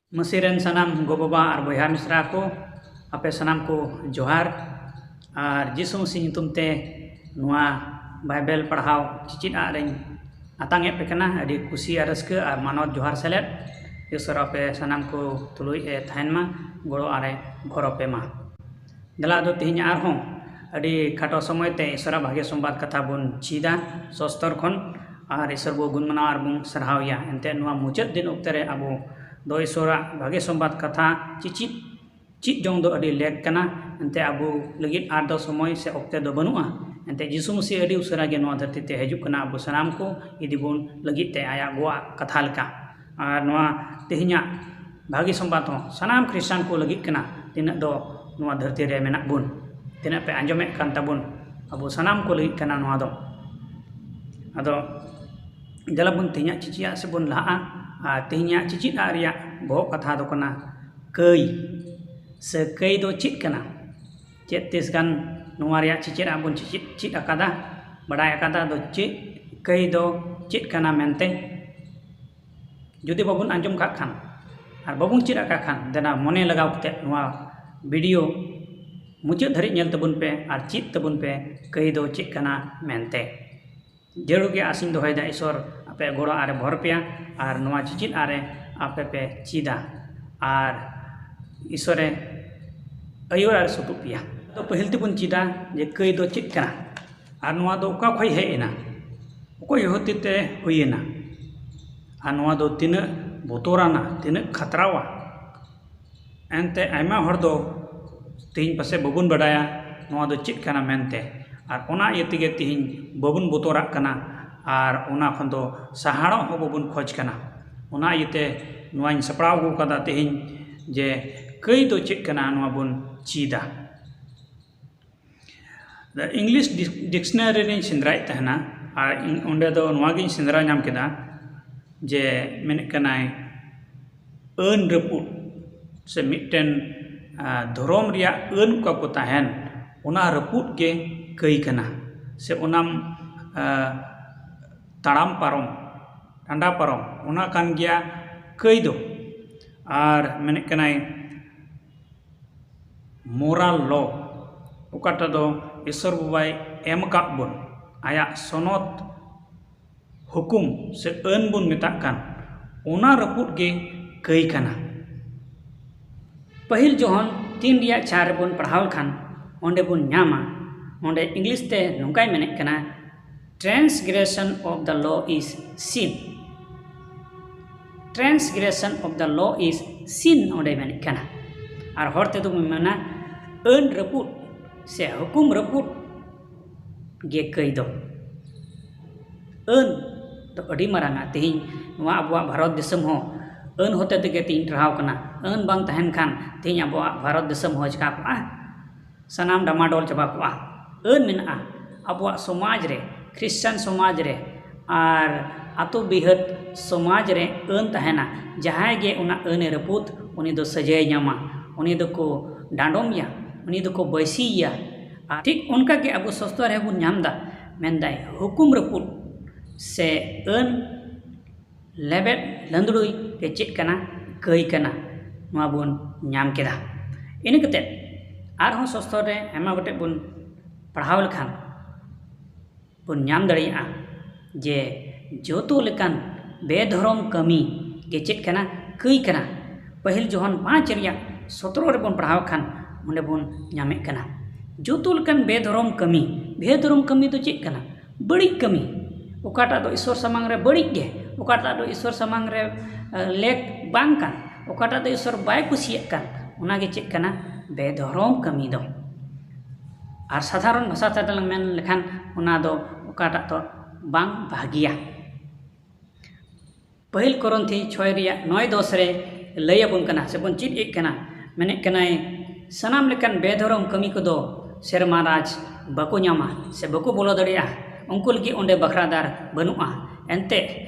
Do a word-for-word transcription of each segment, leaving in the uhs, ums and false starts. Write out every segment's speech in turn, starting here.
ᱢᱟᱹᱥᱤ ᱨᱮᱱ ᱥᱟᱱᱟᱢ ᱜᱚ-ᱵᱟᱵᱟ ᱟᱨ ᱵᱚᱭᱦᱟ ᱢᱤᱥᱨᱟ ᱠᱚ, ᱟᱯᱮ ᱥᱟᱱᱟᱢ ᱠᱚ ᱡᱚᱦᱟᱨ᱾ ᱟᱨ ᱡᱤᱥᱩ ᱢᱟᱹᱥᱤ ᱧᱩᱛᱩᱢ ᱛᱮ ᱱᱚᱣᱟ ᱵᱟᱭᱵᱮᱞ ᱯᱟᱲᱦᱟᱣ ᱪᱮᱪᱮᱫ ᱟᱜ ᱨᱮᱧ ᱟᱛᱟᱝ ᱮᱫ ᱯᱮ ᱠᱟᱱᱟ ᱟᱹᱰᱤ ᱠᱩᱥᱤ ᱟᱨ ᱨᱟᱹᱥᱠᱟᱹ ᱟᱨ ᱢᱟᱱᱚᱛ ᱡᱚᱦᱟᱨ ᱥᱮᱞᱮᱫ᱾ ᱤᱥᱚᱨ ᱟᱯᱮ ᱥᱟᱱᱟᱢ ᱠᱚ ᱛᱩᱞᱩᱡ ᱮ ᱛᱟᱦᱮᱱ ᱢᱟ, ᱜᱚᱲᱚ ᱟᱨ ᱮ ᱵᱷᱚᱨ ᱟᱯᱮ ᱢᱟ᱾ ᱫᱮᱞᱟ ᱟᱫᱚ ᱛᱮᱦᱮᱧ ᱟᱨᱦᱚᱸ ᱟᱹᱰᱤ ᱠᱷᱟᱴᱚ ᱥᱚᱢᱚᱭ ᱛᱮ ᱤᱥᱚᱨᱟᱜ ᱵᱷᱟᱜᱮ ᱥᱚᱢᱵᱟᱫ ᱠᱟᱛᱷᱟ ᱵᱚᱱ ᱪᱮᱫᱟ ᱥᱚᱥᱛᱚᱨ ᱠᱷᱚᱱ, ᱟᱨ ᱤᱥᱚᱨ ᱵᱚ ᱜᱩᱱ ᱢᱟᱱᱟᱣ ᱟᱨ ᱵᱚᱱ ᱥᱟᱨᱦᱟᱣ ᱮᱭᱟ᱾ ᱮᱱᱛᱮ ᱱᱚᱣᱟ ᱢᱩᱪᱟᱹᱫ ᱫᱤᱱ ᱚᱠᱛᱮ ᱨᱮ ᱟᱵᱚ ᱫᱚ ᱤᱥᱚᱨᱟᱜ ᱵᱷᱟᱜᱮ ᱥᱚᱢᱵᱟᱫ ᱠᱟᱛᱷᱟ ᱪᱮᱪᱮᱫ ᱪᱮᱫ ᱡᱚᱝ ᱫᱚ ᱟᱹᱰᱤ ᱞᱮᱠ ᱠᱟᱱᱟ᱾ ᱮᱱᱛᱮ ᱟᱵᱚ ᱞᱟᱹᱜᱤᱫ ᱟᱨ ᱫᱚ ᱥᱚᱢᱚᱭ ᱥᱮ ᱚᱠᱛᱮ ᱫᱚ ᱵᱟᱹᱱᱩᱜᱼᱟ᱾ ᱮᱱᱛᱮ ᱡᱤᱥᱩ ᱢᱟᱹᱥᱤ ᱟᱹᱰᱤ ᱩᱥᱟᱹᱨᱟ ᱜᱮ ᱱᱚᱣᱟ ᱫᱷᱟᱹᱨᱛᱤ ᱛᱮ ᱦᱤᱡᱩᱜ ᱠᱟᱱᱟ ᱟᱵᱚ ᱥᱟᱱᱟᱢ ᱠᱚ ᱤᱫᱤ ᱵᱚᱱ ᱞᱟᱹᱜᱤᱫ ᱛᱮ ᱟᱭᱟᱜ ᱜᱚᱣᱟᱜ ᱠᱟᱛᱷᱟ ᱞᱮᱠᱟ᱾ ᱟᱨ ᱱᱚᱣᱟ ᱛᱮᱦᱮᱧᱟᱜ ᱵᱷᱟᱹᱜᱤ ᱥᱚᱢᱵᱟᱫ ᱦᱚᱸ ᱥᱟᱱᱟᱢ ᱠᱷᱨᱤᱥᱴᱟᱱ ᱠᱚ ᱞᱟᱹᱜᱤᱫ ᱠᱟᱱᱟ, ᱛᱤᱱᱟᱹᱜ ᱫᱚ ᱱᱚᱣᱟ ᱫᱷᱟᱹᱨᱛᱤ ᱨᱮ ᱢᱮᱱᱟᱜ ᱵᱚᱱ, ᱛᱤᱱᱟᱹᱜ ᱯᱮ ᱟᱸᱡᱚᱢᱮᱫ ᱠᱟᱱ ᱛᱟᱵᱚᱱ, ᱟᱵᱚ ᱥᱟᱱᱟᱢ ᱠᱚ ᱞᱟᱹᱜᱤᱫ ᱠᱟᱱᱟ ᱱᱚᱣᱟ ᱫᱚ᱾ ᱟᱫᱚ ᱫᱮᱞᱟ ᱵᱚᱱ ᱛᱮᱦᱮᱧᱟᱜ ᱪᱮᱪᱮᱫ ᱟᱜ ᱥᱮᱫ ᱵᱚᱱ ᱞᱟᱦᱟᱜᱼᱟ᱾ ᱟᱨ ᱛᱮᱦᱮᱧᱟᱜ ᱪᱮᱪᱮᱫ ᱟᱜ ᱨᱮᱭᱟᱜ ᱵᱚᱦᱚᱜ ᱠᱟᱛᱷᱟ ᱫᱚ ᱠᱟᱱᱟ ᱠᱟᱹᱭ, ᱥᱮ ᱠᱟᱹᱭ ᱫᱚ ᱪᱮᱫ ᱠᱟᱱᱟ? ᱪᱮᱫ ᱛᱤᱥ ᱜᱟᱱ ᱱᱚᱣᱟ ᱨᱮᱭᱟᱜ ᱪᱮᱪᱮᱫ ᱟᱜ ᱵᱚᱱ ᱪᱮᱪᱮᱫ ᱪᱮᱫ ᱟᱠᱟᱫᱟ, ᱵᱟᱰᱟᱭ ᱟᱠᱟᱫᱟ, ᱟᱫᱚ ᱪᱮᱫ ᱠᱟᱹᱭ ᱫᱚ ᱪᱮᱫ ᱠᱟᱱᱟ ᱢᱮᱱᱛᱮ? ᱡᱩᱫᱤ ᱵᱟᱵᱚᱱ ᱟᱸᱡᱚᱢ ᱠᱟᱜ ᱠᱷᱟᱱ ᱟᱨ ᱵᱟᱵᱚᱱ ᱪᱮᱫ ᱟᱠᱟᱫ ᱠᱷᱟᱱ, ᱫᱮᱞᱟ ᱢᱚᱱᱮ ᱞᱟᱜᱟᱣ ᱠᱟᱛᱮ ᱱᱚᱣᱟ ᱵᱷᱤᱰᱤᱭᱳ ᱢᱩᱪᱟᱹᱫ ᱫᱷᱟᱹᱨᱤᱡ ᱧᱮᱞ ᱛᱟᱵᱚᱱ ᱯᱮ ᱟᱨ ᱪᱮᱫ ᱛᱟᱵᱚᱱ ᱯᱮ ᱠᱟᱹᱭ ᱫᱚ ᱪᱮᱫ ᱠᱟᱱᱟ ᱢᱮᱱᱛᱮ᱾ ᱡᱟᱹᱨᱩᱲ ᱜᱮ ᱟᱥᱤᱧ ᱫᱚᱦᱚᱭᱮᱫᱟ ᱤᱥᱚᱨ ᱟᱯᱮ ᱜᱚᱲᱚ ᱟᱨᱮ ᱵᱷᱚᱨ ᱯᱮᱭᱟ ᱟᱨ ᱱᱚᱣᱟ ᱪᱮᱪᱮᱫ ᱟᱨᱮ ᱟᱯᱮ ᱯᱮ ᱪᱮᱫᱟ ᱟᱨ ᱤᱥᱚᱨᱮ ᱟᱹᱭᱩᱨ ᱟᱨ ᱥᱩᱛᱩᱜ ᱯᱮᱭᱟ᱾ ᱟᱫᱚ ᱯᱟᱹᱦᱤᱞ ᱛᱮᱵᱚᱱ ᱪᱮᱫᱟ ᱡᱮ ᱠᱟᱹᱭ ᱫᱚ ᱪᱮᱫ ᱠᱟᱱᱟ ᱟᱨ ᱱᱚᱣᱟ ᱫᱚ ᱚᱠᱟ ᱠᱷᱚᱱ ᱦᱮᱡ ᱮᱱᱟ, ᱚᱠᱚᱭ ᱦᱚᱛᱮ ᱛᱮ ᱦᱩᱭᱮᱱᱟ, ᱟᱨ ᱱᱚᱣᱟ ᱫᱚ ᱛᱤᱱᱟᱹᱜ ᱵᱚᱛᱚᱨᱟᱱᱟ, ᱛᱤᱱᱟᱹᱜ ᱠᱷᱟᱛᱨᱟᱣᱟ᱾ ᱮᱱᱛᱮ ᱟᱭᱢᱟ ᱦᱚᱲ ᱫᱚ ᱛᱮᱦᱮᱧ ᱯᱟᱥᱮᱡ ᱵᱟᱵᱚᱱ ᱵᱟᱰᱟᱭᱟ ᱱᱚᱣᱟ ᱫᱚ ᱪᱮᱫ ᱠᱟᱱᱟ ᱢᱮᱱᱛᱮ, ᱟᱨ ᱚᱱᱟ ᱤᱭᱟᱹ ᱛᱮᱜᱮ ᱛᱮᱦᱮᱧ ᱵᱟᱵᱚᱱ ᱵᱚᱛᱚᱨᱟᱜ ᱠᱟᱱᱟ ᱟᱨ ᱚᱱᱟ ᱠᱷᱚᱱ ᱫᱚ ᱥᱟᱦᱟᱲᱚᱜ ᱦᱚᱸ ᱵᱟᱵᱚᱱ ᱠᱷᱚᱡᱽ ᱠᱟᱱᱟ᱾ ᱚᱱᱟ ᱤᱭᱟᱹᱛᱮ ᱱᱚᱣᱟᱧ ᱥᱟᱯᱲᱟᱣ ᱟᱹᱜᱩ ᱠᱟᱫᱟ ᱛᱮᱦᱮᱧ ᱡᱮ ᱠᱟᱹᱭ ᱫᱚ ᱪᱮᱫ ᱠᱟᱱᱟ, ᱱᱚᱣᱟ ᱵᱚᱱ ᱪᱮᱫᱟ᱾ The English Dic- Dictionary ᱨᱤᱧ ᱥᱮᱸᱫᱽᱨᱟᱭᱮᱫ ᱛᱟᱦᱮᱱᱟ, ᱟᱨ ᱤᱧ ᱚᱸᱰᱮ ᱫᱚ ᱱᱚᱣᱟ ᱜᱤᱧ ᱥᱮᱸᱫᱽᱨᱟ ᱧᱟᱢ ᱠᱮᱫᱟ ᱡᱮ ᱢᱮᱱᱮᱫ ᱠᱟᱱᱟᱭ ᱟᱹᱱ ᱨᱟᱹᱯᱩᱫ ᱥᱮ ᱢᱤᱫᱴᱮᱱ, ᱟ, ᱫᱷᱚᱨᱚᱢ ᱨᱮᱭᱟᱜ ᱟᱹᱱ ᱚᱠᱟ ᱠᱚ ᱛᱟᱦᱮᱱ, ᱚᱱᱟ ᱨᱟᱹᱯᱩᱫ ᱜᱮ ᱠᱟᱹᱭ ᱠᱟᱱᱟ, ᱥᱮ ᱚᱱᱟᱢ, ᱟ, ᱛᱟᱲᱟᱢ ᱯᱟᱨᱚᱢ, ᱰᱟᱸᱰᱟ ᱯᱟᱨᱚᱢ, ᱚᱱᱟ ᱠᱟᱱ ᱜᱮᱭᱟ ᱠᱟᱹᱭ ᱫᱚ᱾ ᱟᱨ ᱢᱮᱱᱮᱫ ᱠᱟᱱᱟᱭ moral law, ᱚᱠᱟᱴᱟᱜ ᱫᱚ ᱤᱥᱚᱨ ᱵᱟᱵᱟᱭ ᱮᱢ ᱟᱠᱟᱫ ᱵᱚᱱ, ᱟᱭᱟᱜ ᱥᱚᱱᱚᱛ, ᱦᱩᱠᱩᱢ ᱥᱮ ᱟᱹᱱ ᱵᱚᱱ ᱢᱮᱛᱟᱜ ᱠᱟᱱ, ᱚᱱᱟ ᱨᱟᱹᱯᱩᱫ ᱜᱮ ᱠᱟᱹᱭ ᱠᱟᱱᱟ᱾ ᱯᱟᱹᱦᱤᱞ ᱡᱚᱦᱚᱱ ᱛᱤᱱ ᱨᱮᱭᱟᱜ ᱪᱟᱨ ᱨᱮᱵᱚᱱ ᱯᱟᱲᱦᱟᱣ ᱞᱮᱠᱷᱟᱱ, ᱚᱸᱰᱮ ᱵᱚᱱ ᱧᱟᱢᱟ, ᱚᱸᱰᱮ ᱤᱝᱞᱤᱥ ᱛᱮ ᱱᱚᱝᱠᱟᱭ ᱢᱮᱱᱮᱫ ᱠᱟᱱᱟ, "Transgression of the law is sin." "Transgression of the law is sin" ᱚᱸᱰᱮ ᱢᱮᱱᱮᱫ ᱠᱟᱱᱟ᱾ ᱟᱨ ᱦᱚᱲ ᱛᱮᱫᱚ ᱵᱚᱱ ᱢᱮᱱᱟ, ᱟᱹᱱ ᱨᱟᱹᱯᱩᱫ ᱥᱮ ᱦᱩᱠᱩᱢ ᱨᱟᱹᱯᱩᱫ ᱜᱮ ᱠᱟᱹᱭ ᱫᱚ᱾ ᱟᱹᱱ ᱫᱚ ᱟᱹᱰᱤ ᱢᱟᱨᱟᱝᱟ᱾ ᱛᱮᱦᱮᱧ ᱱᱚᱣᱟ ᱟᱵᱚᱣᱟᱜ ᱵᱷᱟᱨᱚᱛ ᱫᱤᱥᱚᱢ ᱦᱚᱸ ᱟᱹᱱ ᱦᱚᱛᱮ ᱛᱮᱜᱮ ᱛᱮᱦᱮᱧ ᱴᱟᱨᱦᱟᱣ ᱠᱟᱱᱟ᱾ ᱟᱹᱱ ᱵᱟᱝ ᱛᱟᱦᱮᱱ ᱠᱷᱟᱱ ᱛᱮᱦᱮᱧ ᱟᱵᱚᱣᱟᱜ ᱵᱷᱟᱨᱚᱛ ᱫᱤᱥᱚᱢ ᱦᱚᱸ ᱪᱤᱠᱟ ᱠᱚᱜᱼᱟ? ᱥᱟᱱᱟᱢ ᱰᱟᱢᱟᱰᱚᱞ ᱪᱟᱵᱟ ᱠᱚᱜᱼᱟ᱾ ᱟᱹᱱ ᱢᱮᱱᱟᱜᱼᱟ ᱟᱵᱚᱣᱟᱜ ᱥᱚᱢᱟᱡᱽ ᱨᱮ, ᱠᱷᱨᱤᱥᱪᱟᱱ ᱥᱚᱢᱟᱡᱽ ᱨᱮ ᱟᱨ ᱟᱛᱳ ᱵᱤᱦᱟᱹᱛ ᱥᱚᱢᱟᱡᱽ ᱨᱮ ᱟᱹᱱ ᱛᱟᱦᱮᱱᱟ᱾ ᱡᱟᱦᱟᱸᱭ ᱜᱮ ᱚᱱᱟ ᱟᱹᱱᱮ ᱨᱟᱹᱯᱩᱫ, ᱩᱱᱤ ᱫᱚ ᱥᱟᱹᱡᱟᱹᱭ ᱧᱟᱢᱟ, ᱩᱱᱤ ᱫᱚᱠᱚ ᱰᱟᱸᱰᱚᱢᱮᱭᱟ, ᱩᱱᱤ ᱫᱚᱠᱚ ᱵᱟᱹᱭᱥᱤᱭᱮᱭᱟ᱾ ᱟᱨ ᱴᱷᱤᱠ ᱚᱱᱠᱟ ᱜᱮ ᱟᱵᱚ ᱥᱚᱥᱛᱚ ᱨᱮᱦᱚᱸ ᱵᱚᱱ ᱧᱟᱢ ᱮᱫᱟ, ᱢᱮᱱᱫᱟᱭ ᱦᱩᱠᱩᱢ ᱨᱟᱹᱯᱩᱫ ᱥᱮ ᱟᱹᱱ ᱞᱮᱵᱮᱫ ᱞᱟᱹᱸᱫᱲᱩᱭ ᱜᱮ ᱪᱮᱫ ᱠᱟᱱᱟ? ᱠᱟᱹᱭ ᱠᱟᱱᱟ᱾ ᱱᱚᱣᱟ ᱵᱚᱱ ᱧᱟᱢ ᱠᱮᱫᱟ᱾ ᱤᱱᱟᱹ ᱠᱟᱛᱮᱫ ᱟᱨᱦᱚᱸ ᱥᱚᱥᱛᱚ ᱨᱮ ᱟᱭᱢᱟ ᱜᱚᱴᱮᱡ ᱵᱚᱱ ᱯᱟᱲᱦᱟᱣ ᱞᱮᱠᱷᱟᱱ ᱵᱚᱱ ᱧᱟᱢ ᱫᱟᱲᱮᱭᱟᱜᱼᱟ ᱡᱮ ᱡᱚᱛᱚ ᱞᱮᱠᱟᱱ ᱵᱮᱫᱷᱚᱨᱚᱢ ᱠᱟᱹᱢᱤ ᱜᱮ ᱪᱮᱫ ᱠᱟᱱᱟ? ᱠᱟᱹᱭ ᱠᱟᱱᱟ᱾ ᱯᱟᱹᱦᱤᱞ ᱡᱚᱦᱚᱱ ᱯᱟᱸᱪ ᱨᱮᱭᱟᱜ ᱥᱚᱛᱨᱚ ᱨᱮᱵᱚᱱ ᱯᱟᱲᱦᱟᱣ ᱠᱷᱟᱱ ᱚᱸᱰᱮ ᱵᱚᱱ ᱧᱟᱢᱮᱫ ᱠᱟᱱᱟ᱾ ᱡᱚᱛᱚ ᱞᱮᱠᱟᱱ ᱵᱮᱫᱷᱚᱨᱚᱢ ᱠᱟᱹᱢᱤ, ᱵᱮᱫᱷᱚᱨᱚᱢ ᱠᱟᱹᱢᱤ ᱫᱚ ᱪᱮᱫ ᱠᱟᱱᱟ? ᱵᱟᱹᱲᱤᱡ ᱠᱟᱹᱢᱤ᱾ ᱚᱠᱟᱴᱟᱜ ᱫᱚ ᱤᱥᱚᱨ ᱥᱟᱢᱟᱝ ᱨᱮ ᱵᱟᱹᱲᱤᱡ ᱜᱮ, ᱚᱠᱟᱴᱟᱜ ᱫᱚ ᱤᱥᱚᱨ ᱥᱟᱢᱟᱝ ᱨᱮ, ᱮ, ᱞᱮᱠ ᱵᱟᱝ ᱠᱟᱱ, ᱚᱠᱟᱴᱟᱜ ᱫᱚ ᱤᱥᱚᱨ ᱵᱟᱭ ᱠᱩᱥᱤᱭᱟᱜ ᱠᱟᱱ, ᱚᱱᱟ ᱜᱮ ᱪᱮᱫ ᱠᱟᱱᱟ? ᱵᱮᱫᱷᱚᱨᱚᱢ ᱠᱟᱹᱢᱤ ᱫᱚ᱾ ᱟᱨ ᱥᱟᱫᱷᱟᱨᱚᱱ ᱵᱷᱟᱥᱟ ᱛᱮ ᱞᱟᱝ ᱢᱮᱱ ᱞᱮᱠᱷᱟᱱ ᱚᱱᱟ ᱫᱚ ᱚᱠᱟᱴᱟᱜ ᱫᱚ ᱵᱟᱝ ᱵᱷᱟᱹᱜᱤᱭᱟ᱾ ᱯᱟᱹᱦᱤᱞ ᱠᱚᱨᱚᱱᱛᱷᱤ ᱪᱷᱚᱭ ᱨᱮᱭᱟᱜ ᱱᱚᱭ ᱫᱚᱥ ᱨᱮ ᱞᱟᱹᱭ ᱟᱵᱚᱱ ᱠᱟᱱᱟ ᱥᱮ ᱵᱚᱱ ᱪᱮᱫ ᱮᱫ ᱠᱟᱱᱟ, ᱢᱮᱱᱮᱫ ᱠᱟᱱᱟᱭ, ᱥᱟᱱᱟᱢ ᱞᱮᱠᱟᱱ ᱵᱮᱫᱷᱚᱨᱚᱢ ᱠᱟᱹᱢᱤ ᱠᱚᱫᱚ ᱥᱮᱨᱢᱟ ᱨᱟᱡᱽ ᱵᱟᱠᱚ ᱧᱟᱢᱟ ᱥᱮ ᱵᱟᱠᱚ ᱵᱚᱞᱚ ᱫᱟᱲᱮᱭᱟᱜᱼᱟ᱾ ᱩᱱᱠᱩ ᱞᱟᱹᱜᱤᱫ ᱚᱸᱰᱮ ᱵᱟᱠᱷᱨᱟᱫᱟᱨ ᱵᱟᱹᱱᱩᱜᱼᱟ᱾ ᱮᱱᱛᱮ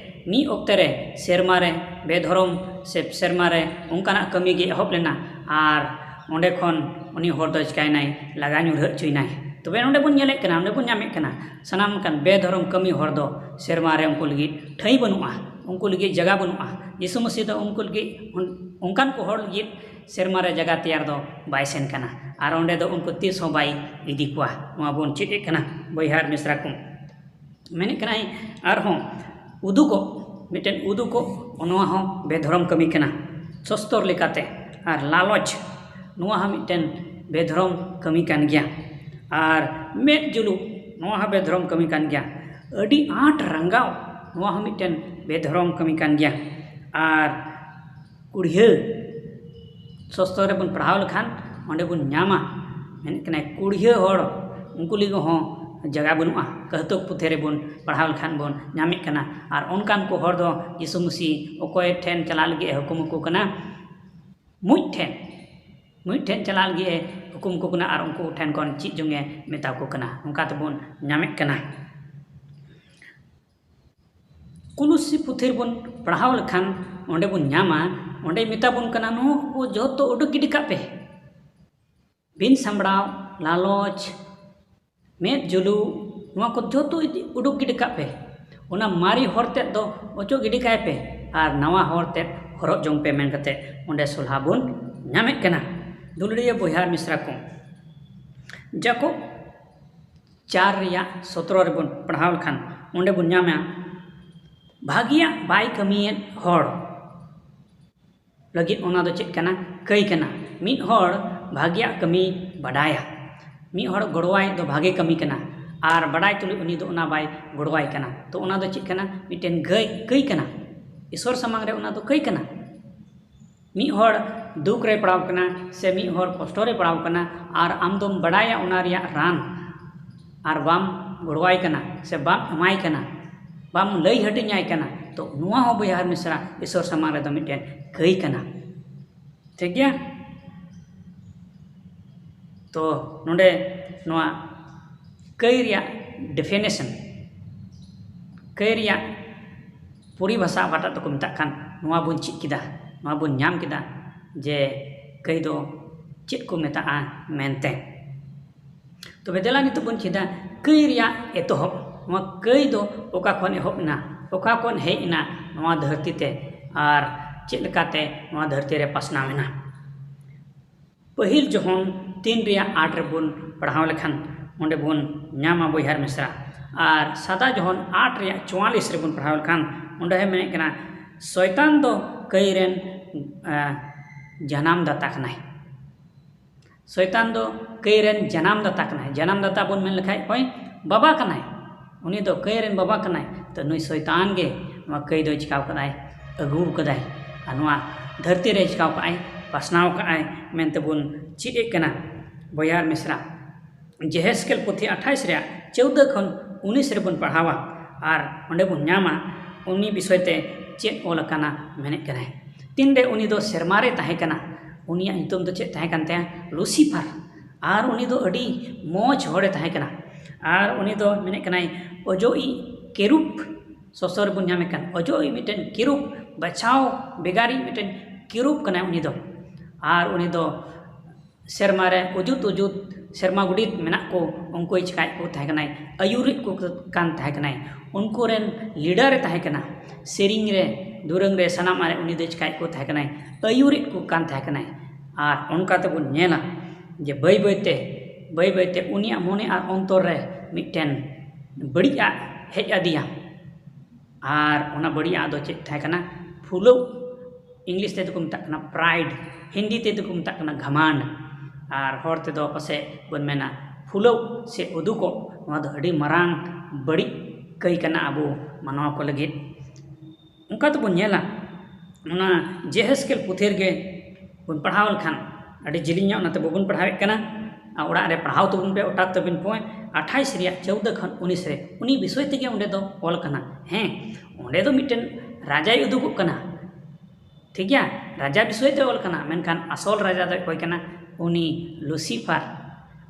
ᱢᱤᱫ ᱚᱠᱛᱮ ᱨᱮ ᱥᱮᱨᱢᱟ ᱨᱮ ᱵᱮᱫᱷᱚᱨᱚᱢ ᱥᱮ ᱥᱮᱨᱢᱟ ᱨᱮ ᱚᱱᱠᱟᱱᱟᱜ ᱠᱟᱹᱢᱤ ᱜᱮ ᱮᱦᱚᱵ ᱞᱮᱱᱟ ᱟᱨ ᱚᱸᱰᱮ ᱠᱷᱚᱱ ᱩᱱᱤ ᱦᱚᱲ ᱫᱚ ᱪᱤᱠᱟᱭᱱᱟᱭ? ᱞᱟᱜᱟ ᱧᱩᱨᱦᱟᱹ ᱦᱚᱪᱚᱭᱱᱟᱭ᱾ ᱛᱚᱵᱮ ᱱᱚᱸᱰᱮ ᱵᱚᱱ ᱧᱮᱞᱮᱫ ᱠᱟᱱᱟ, ᱚᱸᱰᱮ ᱵᱚᱱ ᱧᱟᱢᱮᱫ ᱠᱟᱱᱟ, ᱥᱟᱱᱟᱢ ᱞᱮᱠᱟᱱ ᱵᱮᱫᱷᱚᱨᱚᱢ ᱠᱟᱹᱢᱤ ᱦᱚᱲ ᱫᱚ ᱥᱮᱨᱢᱟ ᱨᱮ ᱩᱱᱠᱩ ᱞᱟᱹᱜᱤᱫ ᱴᱷᱟᱹᱭ ᱵᱟᱹᱱᱩᱜᱼᱟ᱾ ᱩᱱᱠᱩ ᱞᱟᱹᱜᱤᱫ ᱡᱟᱭᱜᱟ ᱵᱟᱹᱱᱩᱜᱼᱟ᱾ ᱡᱤᱥᱩ ᱢᱟᱹᱥᱤ ᱫᱚ ᱩᱱᱠᱩ ᱞᱟᱹᱜᱤᱫ, ᱚᱱᱠᱟᱱ ᱠᱚ ᱦᱚᱲ ᱞᱟᱹᱜᱤᱫ ᱥᱮᱨᱢᱟ ᱨᱮ ᱡᱟᱭᱜᱟ ᱛᱮᱭᱟᱨ ᱫᱚ ᱵᱟᱭ ᱥᱮᱱ ᱠᱟᱱᱟ, ᱟᱨ ᱚᱸᱰᱮ ᱫᱚ ᱩᱱᱠᱩ ᱛᱤᱥ ᱦᱚᱸ ᱵᱟᱭ ᱤᱫᱤ ᱠᱚᱣᱟ᱾ ᱱᱚᱣᱟ ᱵᱚᱱ ᱪᱮᱫ ᱮᱫ ᱠᱟᱱᱟ ᱵᱚᱭᱦᱟ ᱟᱨ ᱢᱤᱥᱨᱟ ᱠᱚ᱾ ᱢᱮᱱᱮᱫ ᱠᱟᱱᱟᱭ ᱟᱨᱦᱚᱸ ᱩᱫᱩᱜᱚᱜ, ᱢᱤᱫᱴᱮᱱ ᱩᱫᱩᱜᱚᱜ, ᱱᱚᱣᱟ ᱦᱚᱸ ᱵᱮᱫᱷᱚᱨᱚᱢ ᱠᱟᱹᱢᱤ ᱠᱟᱱᱟ ᱥᱚᱥᱛᱚᱨ ᱞᱮᱠᱟᱛᱮ᱾ ᱟᱨ ᱞᱟᱞᱚᱪ, ᱱᱚᱣᱟ ᱦᱚᱸ ᱢᱤᱫᱴᱮᱱ ᱵᱮᱫᱷᱚᱨᱚᱢ ᱠᱟᱹᱢᱤ ᱠᱟᱱ ᱜᱮᱭᱟ᱾ ᱟᱨ ᱢᱮᱫ ᱡᱩᱞᱩᱜ, ᱱᱚᱣᱟ ᱦᱚᱸ ᱵᱮᱫᱷᱚᱨᱚᱢ ᱠᱟᱹᱢᱤ ᱠᱟᱱ ᱜᱮᱭᱟ᱾ ᱟᱹᱰᱤ ᱟᱸᱴ ᱨᱟᱸᱜᱟᱣ, ᱱᱚᱣᱟ ᱦᱚᱸ ᱢᱤᱫᱴᱮᱱ ᱵᱮᱫᱷᱚᱨᱚᱢ ᱠᱟᱹᱢᱤ ᱠᱟᱱ ᱜᱮᱭᱟ᱾ ᱟᱨ ᱠᱩᱲᱦᱟᱹ, ᱥᱚᱥᱛᱚᱨ ᱨᱮᱵᱚᱱ ᱯᱟᱲᱦᱟᱣ ᱞᱮᱠᱷᱟᱱ ᱚᱸᱰᱮ ᱵᱚᱱ ᱧᱟᱢᱟ᱾ ᱢᱮᱱᱮᱫ ᱠᱟᱱᱟᱭ ᱠᱩᱲᱦᱟᱹ ᱦᱚᱲ, ᱩᱱᱠᱩ ᱞᱟᱹᱜᱤᱫ ᱦᱚᱸ ᱡᱟᱭᱜᱟ ᱵᱟᱹᱱᱩᱜᱼᱟ᱾ ᱠᱟᱹᱦᱛᱚᱠ ᱯᱩᱛᱷᱤ ᱨᱮᱵᱚᱱ ᱯᱟᱲᱦᱟᱣ ᱞᱮᱠᱷᱟᱱ ᱵᱚᱱ ᱧᱟᱢᱮᱫ ᱠᱟᱱᱟ᱾ ᱟᱨ ᱚᱱᱠᱟᱱ ᱠᱚ ᱦᱚᱲ ᱫᱚ ᱡᱤᱥᱩ ᱢᱟᱹᱥᱤ ᱚᱠᱚᱭ ᱴᱷᱮᱱ ᱪᱟᱞᱟᱜ ᱞᱟᱹᱜᱤᱫ ᱮ ᱦᱩᱠᱩᱢ ᱟᱠᱚ ᱠᱟᱱᱟ? ᱢᱩᱡ ᱴᱷᱮᱱ᱾ ᱢᱩᱡ ᱴᱷᱮᱱ ᱪᱟᱞᱟᱜ ᱞᱟᱹᱜᱤᱫ ᱮ ᱦᱩᱠᱩᱢ ᱟᱠᱚ ᱠᱟᱱᱟ ᱟᱨ ᱩᱱᱠᱩ ᱴᱷᱮᱱ ᱠᱷᱚᱱ ᱪᱮᱫ ᱪᱚᱝ ᱮ ᱢᱮᱛᱟ ᱠᱚ ᱠᱟᱱᱟ᱾ ᱱᱚᱝᱠᱟ ᱛᱮᱵᱚᱱ ᱧᱟᱢᱮᱫ ᱠᱟᱱᱟ᱾ ᱠᱩᱞᱩᱥᱤ ᱯᱩᱛᱷᱤ ᱨᱮᱵᱚᱱ ᱯᱟᱲᱦᱟᱣ ᱞᱮᱠᱷᱟᱱ ᱚᱸᱰᱮ ᱵᱚᱱ ᱧᱟᱢᱟ, ᱚᱸᱰᱮ ᱢᱮᱛᱟ ᱵᱚᱱ ᱠᱟᱱᱟ, ᱱᱚᱣᱟ ᱠᱚ ᱡᱚᱛᱚ ᱩᱰᱩᱠ ᱜᱤᱰᱤ ᱠᱟᱜ ᱯᱮ᱾ ᱵᱤᱱ ᱥᱟᱢᱵᱲᱟᱣ, ᱞᱟᱞᱚᱪ, ᱢᱮᱫ ᱡᱩᱞᱩᱜ, ᱱᱚᱣᱟ ᱠᱚ ᱡᱚᱛᱚ ᱤᱫᱤ, ᱩᱰᱩᱠ ᱜᱤᱰᱤ ᱠᱟᱜ ᱯᱮ᱾ ᱚᱱᱟ ᱢᱟᱨᱮ ᱦᱚᱨ ᱛᱮᱫ ᱫᱚ ᱚᱪᱚᱜ ᱜᱤᱰᱤ ᱠᱟᱭ ᱯᱮ ᱟᱨ ᱱᱟᱣᱟ ᱦᱚᱨ ᱛᱮᱫ ᱦᱚᱨᱚᱜ ᱡᱚᱝ ᱯᱮ ᱢᱮᱱ ᱠᱟᱛᱮ ᱚᱸᱰᱮ ᱥᱚᱞᱦᱟ ᱵᱚᱱ ᱧᱟᱢᱮᱫ ᱠᱟᱱᱟ᱾ ᱫᱩᱞᱟᱹᱲᱤᱭᱟᱹ ᱵᱚᱭᱦᱟ ᱟᱨ ᱢᱤᱥᱨᱟ ᱠᱚ, ᱡᱟᱠᱚᱵ ᱪᱟᱨ ᱨᱮᱭᱟᱜ ᱥᱚᱛᱨᱚ ᱨᱮᱵᱚᱱ ᱯᱟᱲᱦᱟᱣ ᱞᱮᱠᱷᱟᱱ ᱚᱸᱰᱮ ᱵᱚᱱ ᱧᱟᱢᱟ, ᱵᱷᱟᱹᱜᱤᱭᱟᱜ ᱵᱟᱭ ᱠᱟᱹᱢᱤᱭᱮᱫ ᱦᱚᱲ ᱞᱟᱹᱜᱤᱫ ᱚᱱᱟ ᱫᱚ ᱪᱮᱫ ᱠᱟᱱᱟ? ᱠᱟᱹᱭ ᱠᱟᱱᱟ᱾ ᱢᱤᱫ ᱦᱚᱲ ᱵᱷᱟᱹᱜᱤᱭᱟᱜ ᱠᱟᱹᱢᱤ ᱵᱟᱰᱟᱭᱟ, ᱢᱤᱫ ᱦᱚᱲ ᱜᱚᱲᱚᱣᱟᱭ ᱫᱚ ᱵᱷᱟᱜᱮ ᱠᱟᱹᱢᱤ ᱠᱟᱱᱟ, ᱟᱨ ᱵᱟᱰᱟᱭ ᱛᱩᱞᱩᱡ ᱩᱱᱤ ᱫᱚ ᱚᱱᱟ ᱵᱟᱭ ᱜᱚᱲᱚᱣᱟᱭ ᱠᱟᱱᱟ᱾ ᱛᱚ ᱚᱱᱟ ᱫᱚ ᱪᱮᱫ ᱠᱟᱱᱟ? ᱢᱤᱫᱴᱮᱱ ᱜᱟᱹᱭ, ᱠᱟᱹᱭ ᱠᱟᱱᱟ᱾ ᱤᱥᱚᱨ ᱥᱟᱢᱟᱝ ᱨᱮ ᱚᱱᱟ ᱫᱚ ᱠᱟᱹᱭ ᱠᱟᱱᱟ᱾ ᱢᱤᱫ ᱦᱚᱲ ᱫᱩᱠ ᱨᱮ ᱯᱟᱲᱟᱣ ᱠᱟᱱᱟ ᱥᱮ ᱢᱤᱫ ᱦᱚᱲ ᱠᱚᱥᱴᱚ ᱨᱮ ᱯᱟᱲᱟᱣ ᱠᱟᱱᱟ, ᱟᱨ ᱟᱢ ᱫᱚᱢ ᱵᱟᱰᱟᱭᱟ ᱚᱱᱟ ᱨᱮᱭᱟᱜ ᱨᱟᱱ, ᱟᱨ ᱵᱟᱢ ᱜᱚᱲᱚᱣᱟᱭ ᱠᱟᱱᱟ ᱥᱮ ᱵᱟᱢ ᱮᱢᱟᱭ ᱠᱟᱱᱟ, ᱵᱟᱢ ᱞᱟᱹᱭ ᱦᱟᱹᱴᱤᱧᱟᱭ ᱠᱟᱱᱟ, ᱛᱚ ᱱᱚᱣᱟ ᱦᱚᱸ ᱵᱚᱭᱦᱟ ᱟᱨ ᱢᱤᱥᱨᱟ ᱤᱥᱚᱨ ᱥᱟᱢᱟᱝ ᱨᱮᱫᱚ ᱢᱤᱫᱴᱮᱱ ᱠᱟᱹᱭ ᱠᱟᱱᱟ᱾ ᱴᱷᱤᱠ ᱜᱮᱭᱟ? ᱛᱚ ᱱᱚᱰᱮ ᱱᱚᱣᱟ ᱠᱟᱹᱭ ᱨᱮᱭᱟᱜ definition, ᱠᱟᱹᱭ ᱨᱮᱭᱟᱜ ᱯᱚᱨᱤᱵᱷᱟᱥᱟ ᱚᱠᱟᱴᱟᱜ ᱫᱚᱠᱚ ᱢᱮᱛᱟᱜ ᱠᱟᱱ, ᱱᱚᱣᱟ ᱵᱚᱱ ᱪᱮᱫ ᱠᱮᱫᱟ, ᱱᱚᱣᱟ ᱵᱚᱱ ᱧᱟᱢ ᱠᱮᱫᱟ ᱡᱮ ᱠᱟᱹᱭ ᱫᱚ ᱪᱮᱫ ᱠᱚ ᱢᱮᱛᱟᱜᱼᱟ ᱢᱮᱱᱛᱮ᱾ ᱛᱚᱵᱮ ᱫᱮᱞᱟ ᱱᱤᱛᱚᱜ ᱵᱚᱱ ᱪᱮᱫᱟ ᱠᱟᱹᱭ ᱨᱮᱭᱟᱜ ᱮᱛᱚᱦᱚᱵ᱾ ᱱᱚᱣᱟ ᱠᱟᱹᱭ ᱫᱚ ᱚᱠᱟ ᱠᱷᱚᱱ ᱮᱦᱚᱵ ᱮᱱᱟ? ᱚᱠᱟ ᱠᱷᱚᱱ ᱦᱮᱡ ᱮᱱᱟ ᱱᱚᱣᱟ ᱫᱷᱟᱹᱨᱛᱤ ᱛᱮ ᱟᱨ ᱪᱮᱫ ᱞᱮᱠᱟᱛᱮ ᱱᱚᱣᱟ ᱫᱷᱟᱹᱨᱛᱤ ᱨᱮ ᱯᱟᱥᱱᱟᱣ ᱮᱱᱟ? ᱯᱟᱹᱦᱤᱞ ᱡᱚᱦᱚᱱ ᱛᱤᱱ ᱨᱮᱭᱟᱜ ᱟᱴ ᱨᱮᱵᱚᱱ ᱯᱟᱲᱦᱟᱣ ᱞᱮᱠᱷᱟᱱ ᱚᱸᱰᱮ ᱵᱚᱱ ᱧᱟᱢᱟ ᱵᱚᱭᱦᱟᱨ ᱢᱤᱥᱨᱟ᱾ ᱟᱨ ᱥᱟᱫᱟ ᱡᱚᱦᱚᱱ ᱟᱴ ᱨᱮᱭᱟᱜ ᱪᱩᱣᱟᱞᱤᱥ ᱨᱮᱵᱚᱱ ᱯᱟᱲᱦᱟᱣ ᱞᱮᱠᱷᱟᱱ ᱚᱸᱰᱮ ᱦᱚᱸ ᱢᱮᱱᱮᱫ ᱠᱟᱱᱟ, ᱥᱚᱭᱛᱟᱱ ᱫᱚ ᱠᱟᱹᱭ ᱨᱮᱱ, ᱮ, ᱡᱟᱱᱟᱢ ᱫᱟᱛᱟ ᱠᱟᱱᱟᱭ᱾ ᱥᱚᱭᱛᱟᱱ ᱫᱚ ᱠᱟᱹᱭ ᱨᱮᱱ ᱡᱟᱱᱟᱢ ᱫᱟᱛᱟ ᱠᱟᱱᱟᱭ᱾ ᱡᱟᱱᱟᱢ ᱫᱟᱛᱟ ᱵᱚᱱ ᱢᱮᱱ ᱞᱮᱠᱷᱟᱡ ᱚᱠᱚᱭ? ᱵᱟᱵᱟ ᱠᱟᱱᱟᱭ᱾ ᱩᱱᱤ ᱫᱚ ᱠᱟᱹᱭ ᱨᱮᱱ ᱵᱟᱵᱟ ᱠᱟᱱᱟᱭ᱾ ᱛᱚ ᱱᱩᱭ ᱥᱚᱭᱛᱟᱱ ᱜᱮ ᱱᱚᱣᱟ ᱠᱟᱹᱭ ᱫᱚᱭ ᱪᱤᱠᱟᱹᱣ ᱠᱟᱫᱟᱭ, ᱟᱹᱜᱩ ᱠᱟᱫᱟᱭ᱾ ᱟᱨ ᱱᱚᱣᱟ ᱫᱷᱟᱹᱨᱛᱤ ᱨᱮ ᱪᱤᱠᱟᱹᱣ ᱠᱟᱜᱼᱟᱭ, ᱯᱟᱥᱱᱟᱣ ᱠᱟᱜᱼᱟᱭ ᱢᱮᱱᱛᱮ ᱵᱚᱱ ᱪᱮᱫ ᱮᱫ ᱠᱟᱱᱟ ᱵᱚᱭᱦᱟᱨ ᱢᱤᱥᱨᱟ᱾ ᱡᱮᱦᱮᱥᱠᱮᱞ ᱯᱩᱛᱷᱤ ᱟᱴᱷᱟᱭᱤᱥ ᱨᱮᱭᱟᱜ ᱪᱳᱣᱫᱟᱹ ᱠᱷᱚᱱ ᱩᱱᱤᱥ ᱨᱮᱵᱚᱱ ᱯᱟᱲᱦᱟᱣᱟ ᱟᱨ ᱚᱸᱰᱮ ᱵᱚᱱ ᱧᱟᱢᱟ ᱩᱱᱤ ᱵᱤᱥᱚᱭ ᱛᱮ ᱪᱮᱫ ᱚᱞ ᱟᱠᱟᱱᱟ ᱢᱮᱱᱮᱫ ᱠᱟᱱᱟᱭ᱾ ᱛᱤᱱᱨᱮ ᱩᱱᱤ ᱫᱚ ᱥᱮᱨᱢᱟ ᱨᱮ ᱛᱟᱦᱮᱸ ᱠᱟᱱᱟ, ᱩᱱᱤᱭᱟᱜ ᱧᱩᱛᱩᱢ ᱫᱚ ᱪᱮᱫ ᱛᱟᱦᱮᱸ ᱠᱟᱱ ᱛᱟᱭᱟ? ᱞᱩᱥᱤᱯᱷᱟᱨ᱾ ᱟᱨ ᱩᱱᱤ ᱫᱚ ᱟᱹᱰᱤ ᱢᱚᱡᱽ ᱦᱚᱲᱮ ᱛᱟᱦᱮᱸ ᱠᱟᱱᱟ᱾ ᱟᱨ ᱩᱱᱤ ᱫᱚ ᱢᱮᱱᱮᱫ ᱠᱟᱱᱟᱭ ᱚᱡᱚᱜᱤᱡ ᱠᱮᱨᱩᱵ, ᱥᱚᱥᱚ ᱨᱮᱵᱚᱱ ᱧᱟᱢᱮ ᱠᱟᱱ ᱚᱡᱚᱜᱤᱡ ᱢᱤᱫᱴᱮᱱ ᱠᱮᱨᱩᱵ, ᱵᱟᱪᱷᱟᱣ ᱵᱷᱮᱜᱟᱨᱤᱡ ᱢᱤᱫᱴᱮᱱ ᱠᱮᱨᱩᱵ ᱠᱟᱱᱟᱭ ᱩᱱᱤ ᱫᱚ᱾ ᱟᱨ ᱩᱱᱤ ᱫᱚ ᱥᱮᱨᱢᱟ ᱨᱮ ᱩᱡᱩᱫ ᱩᱡᱩᱫ ᱥᱮᱨᱢᱟ ᱜᱩᱰᱤᱛ ᱢᱮᱱᱟᱜ ᱠᱚ, ᱩᱱᱠᱩᱭ ᱪᱤᱠᱟᱭᱮᱫ ᱠᱚ ᱛᱟᱦᱮᱸ ᱠᱟᱱᱟᱭ, ᱟᱹᱭᱩᱨᱮᱫ ᱠᱚ ᱠᱟᱱ ᱛᱟᱦᱮᱸ ᱠᱟᱱᱟᱭ᱾ ᱩᱱᱠᱩ ᱨᱮᱱ ᱞᱤᱰᱟᱨᱮ ᱛᱟᱦᱮᱸ ᱠᱟᱱᱟ᱾ ᱥᱮᱨᱮᱧ ᱨᱮ, ᱫᱩᱨᱟᱹᱝ ᱨᱮ, ᱥᱟᱱᱟᱢᱟᱜ ᱨᱮ ᱩᱱᱤ ᱫᱚᱭ ᱪᱤᱠᱟᱭᱮᱫ ᱠᱚ ᱛᱟᱦᱮᱸ ᱠᱟᱱᱟᱭ, ᱟᱹᱭᱩᱨᱮᱫ ᱠᱚ ᱠᱟᱱ ᱛᱟᱦᱮᱸ ᱠᱟᱱᱟᱭ᱾ ᱟᱨ ᱚᱱᱠᱟ ᱛᱮᱵᱚᱱ ᱧᱮᱞᱟ ᱡᱮ ᱵᱟᱹᱭ ᱵᱟᱹᱭᱛᱮ, ᱵᱟᱹᱭ ᱵᱟᱹᱭᱛᱮ ᱩᱱᱤᱭᱟᱜ ᱢᱚᱱᱮ ᱟᱨ ᱚᱱᱛᱚᱨ ᱨᱮ ᱢᱤᱫᱴᱮᱱ ᱵᱟᱹᱲᱤᱡᱟᱜ ᱦᱮᱡ ᱟᱫᱮᱭᱟ᱾ ᱟᱨ ᱚᱱᱟ ᱵᱟᱹᱲᱤᱡᱟᱜ ᱫᱚ ᱪᱮᱫ ᱛᱟᱦᱮᱸ ᱠᱟᱱᱟ? ᱯᱷᱩᱞᱟᱹᱣ᱾ ᱤᱝᱞᱤᱥ ᱛᱮᱫᱚ ᱠᱚ ᱢᱮᱛᱟᱜ ᱠᱟᱱᱟ pride, ᱦᱤᱱᱫᱤ ᱛᱮᱫᱚ ᱠᱚ ᱢᱮᱛᱟᱜ ᱠᱟᱱᱟ ᱜᱷᱟᱢᱟᱱᱰ, ᱟᱨ ᱦᱚᱲ ᱛᱮᱫᱚ ᱯᱟᱥᱮᱡ ᱵᱚᱱ ᱢᱮᱱᱟ ᱯᱷᱩᱞᱟᱹᱣ ᱥᱮ ᱩᱫᱩᱜᱚᱜ᱾ ᱱᱚᱣᱟ ᱫᱚ ᱟᱹᱰᱤ ᱢᱟᱨᱟᱝ ᱵᱟᱹᱲᱤᱡ ᱠᱟᱹᱭ ᱠᱟᱱᱟ ᱟᱵᱚ ᱢᱟᱱᱣᱟ ᱠᱚ ᱞᱟᱹᱜᱤᱫ᱾ ᱚᱱᱠᱟ ᱛᱮᱵᱚᱱ ᱧᱮᱞᱟ, ᱚᱱᱟ ᱡᱮᱦᱮᱥᱠᱮᱞ ᱯᱩᱛᱷᱤ ᱨᱮᱜᱮ ᱵᱚᱱ ᱯᱟᱲᱦᱟᱣ ᱞᱮᱠᱷᱟᱱ, ᱟᱹᱰᱤ ᱡᱤᱞᱤᱧᱟ, ᱚᱱᱟᱛᱮ ᱵᱟᱵᱚᱱ ᱯᱟᱲᱦᱟᱣᱮᱫ ᱠᱟᱱᱟ᱾ ᱟᱨ ᱚᱲᱟᱜ ᱨᱮ ᱯᱟᱲᱦᱟᱣ ᱛᱟᱵᱚᱱ ᱯᱮ, ᱚᱴᱟᱛ ᱛᱟᱵᱚᱱ ᱯᱮ, ᱟᱴᱷᱟᱭᱤᱥ ᱨᱮᱭᱟᱜ ᱪᱳᱣᱫᱟᱹ ᱠᱷᱚᱱ ᱩᱱᱤᱥ ᱨᱮ ᱩᱱᱤ ᱵᱤᱥᱚᱭ ᱛᱮᱜᱮ ᱚᱸᱰᱮ ᱫᱚ ᱚᱞ ᱠᱟᱱᱟ᱾ ᱦᱮᱸ, ᱚᱸᱰᱮ ᱫᱚ ᱢᱤᱫᱴᱮᱱ ᱨᱟᱡᱟᱭ ᱩᱫᱩᱜᱚᱜ ᱠᱟᱱᱟ, ᱴᱷᱤᱠ ᱜᱮᱭᱟ, ᱨᱟᱡᱟ ᱵᱤᱥᱚᱭ ᱛᱮ ᱚᱞ ᱠᱟᱱᱟ, ᱢᱮᱱᱠᱷᱟᱱ ᱟᱥᱚᱞ ᱨᱟᱡᱟ ᱫᱚ ᱚᱠᱚᱭ ᱠᱟᱱᱟ? ᱩᱱᱤ ᱞᱩᱥᱤᱯᱷᱟᱨ᱾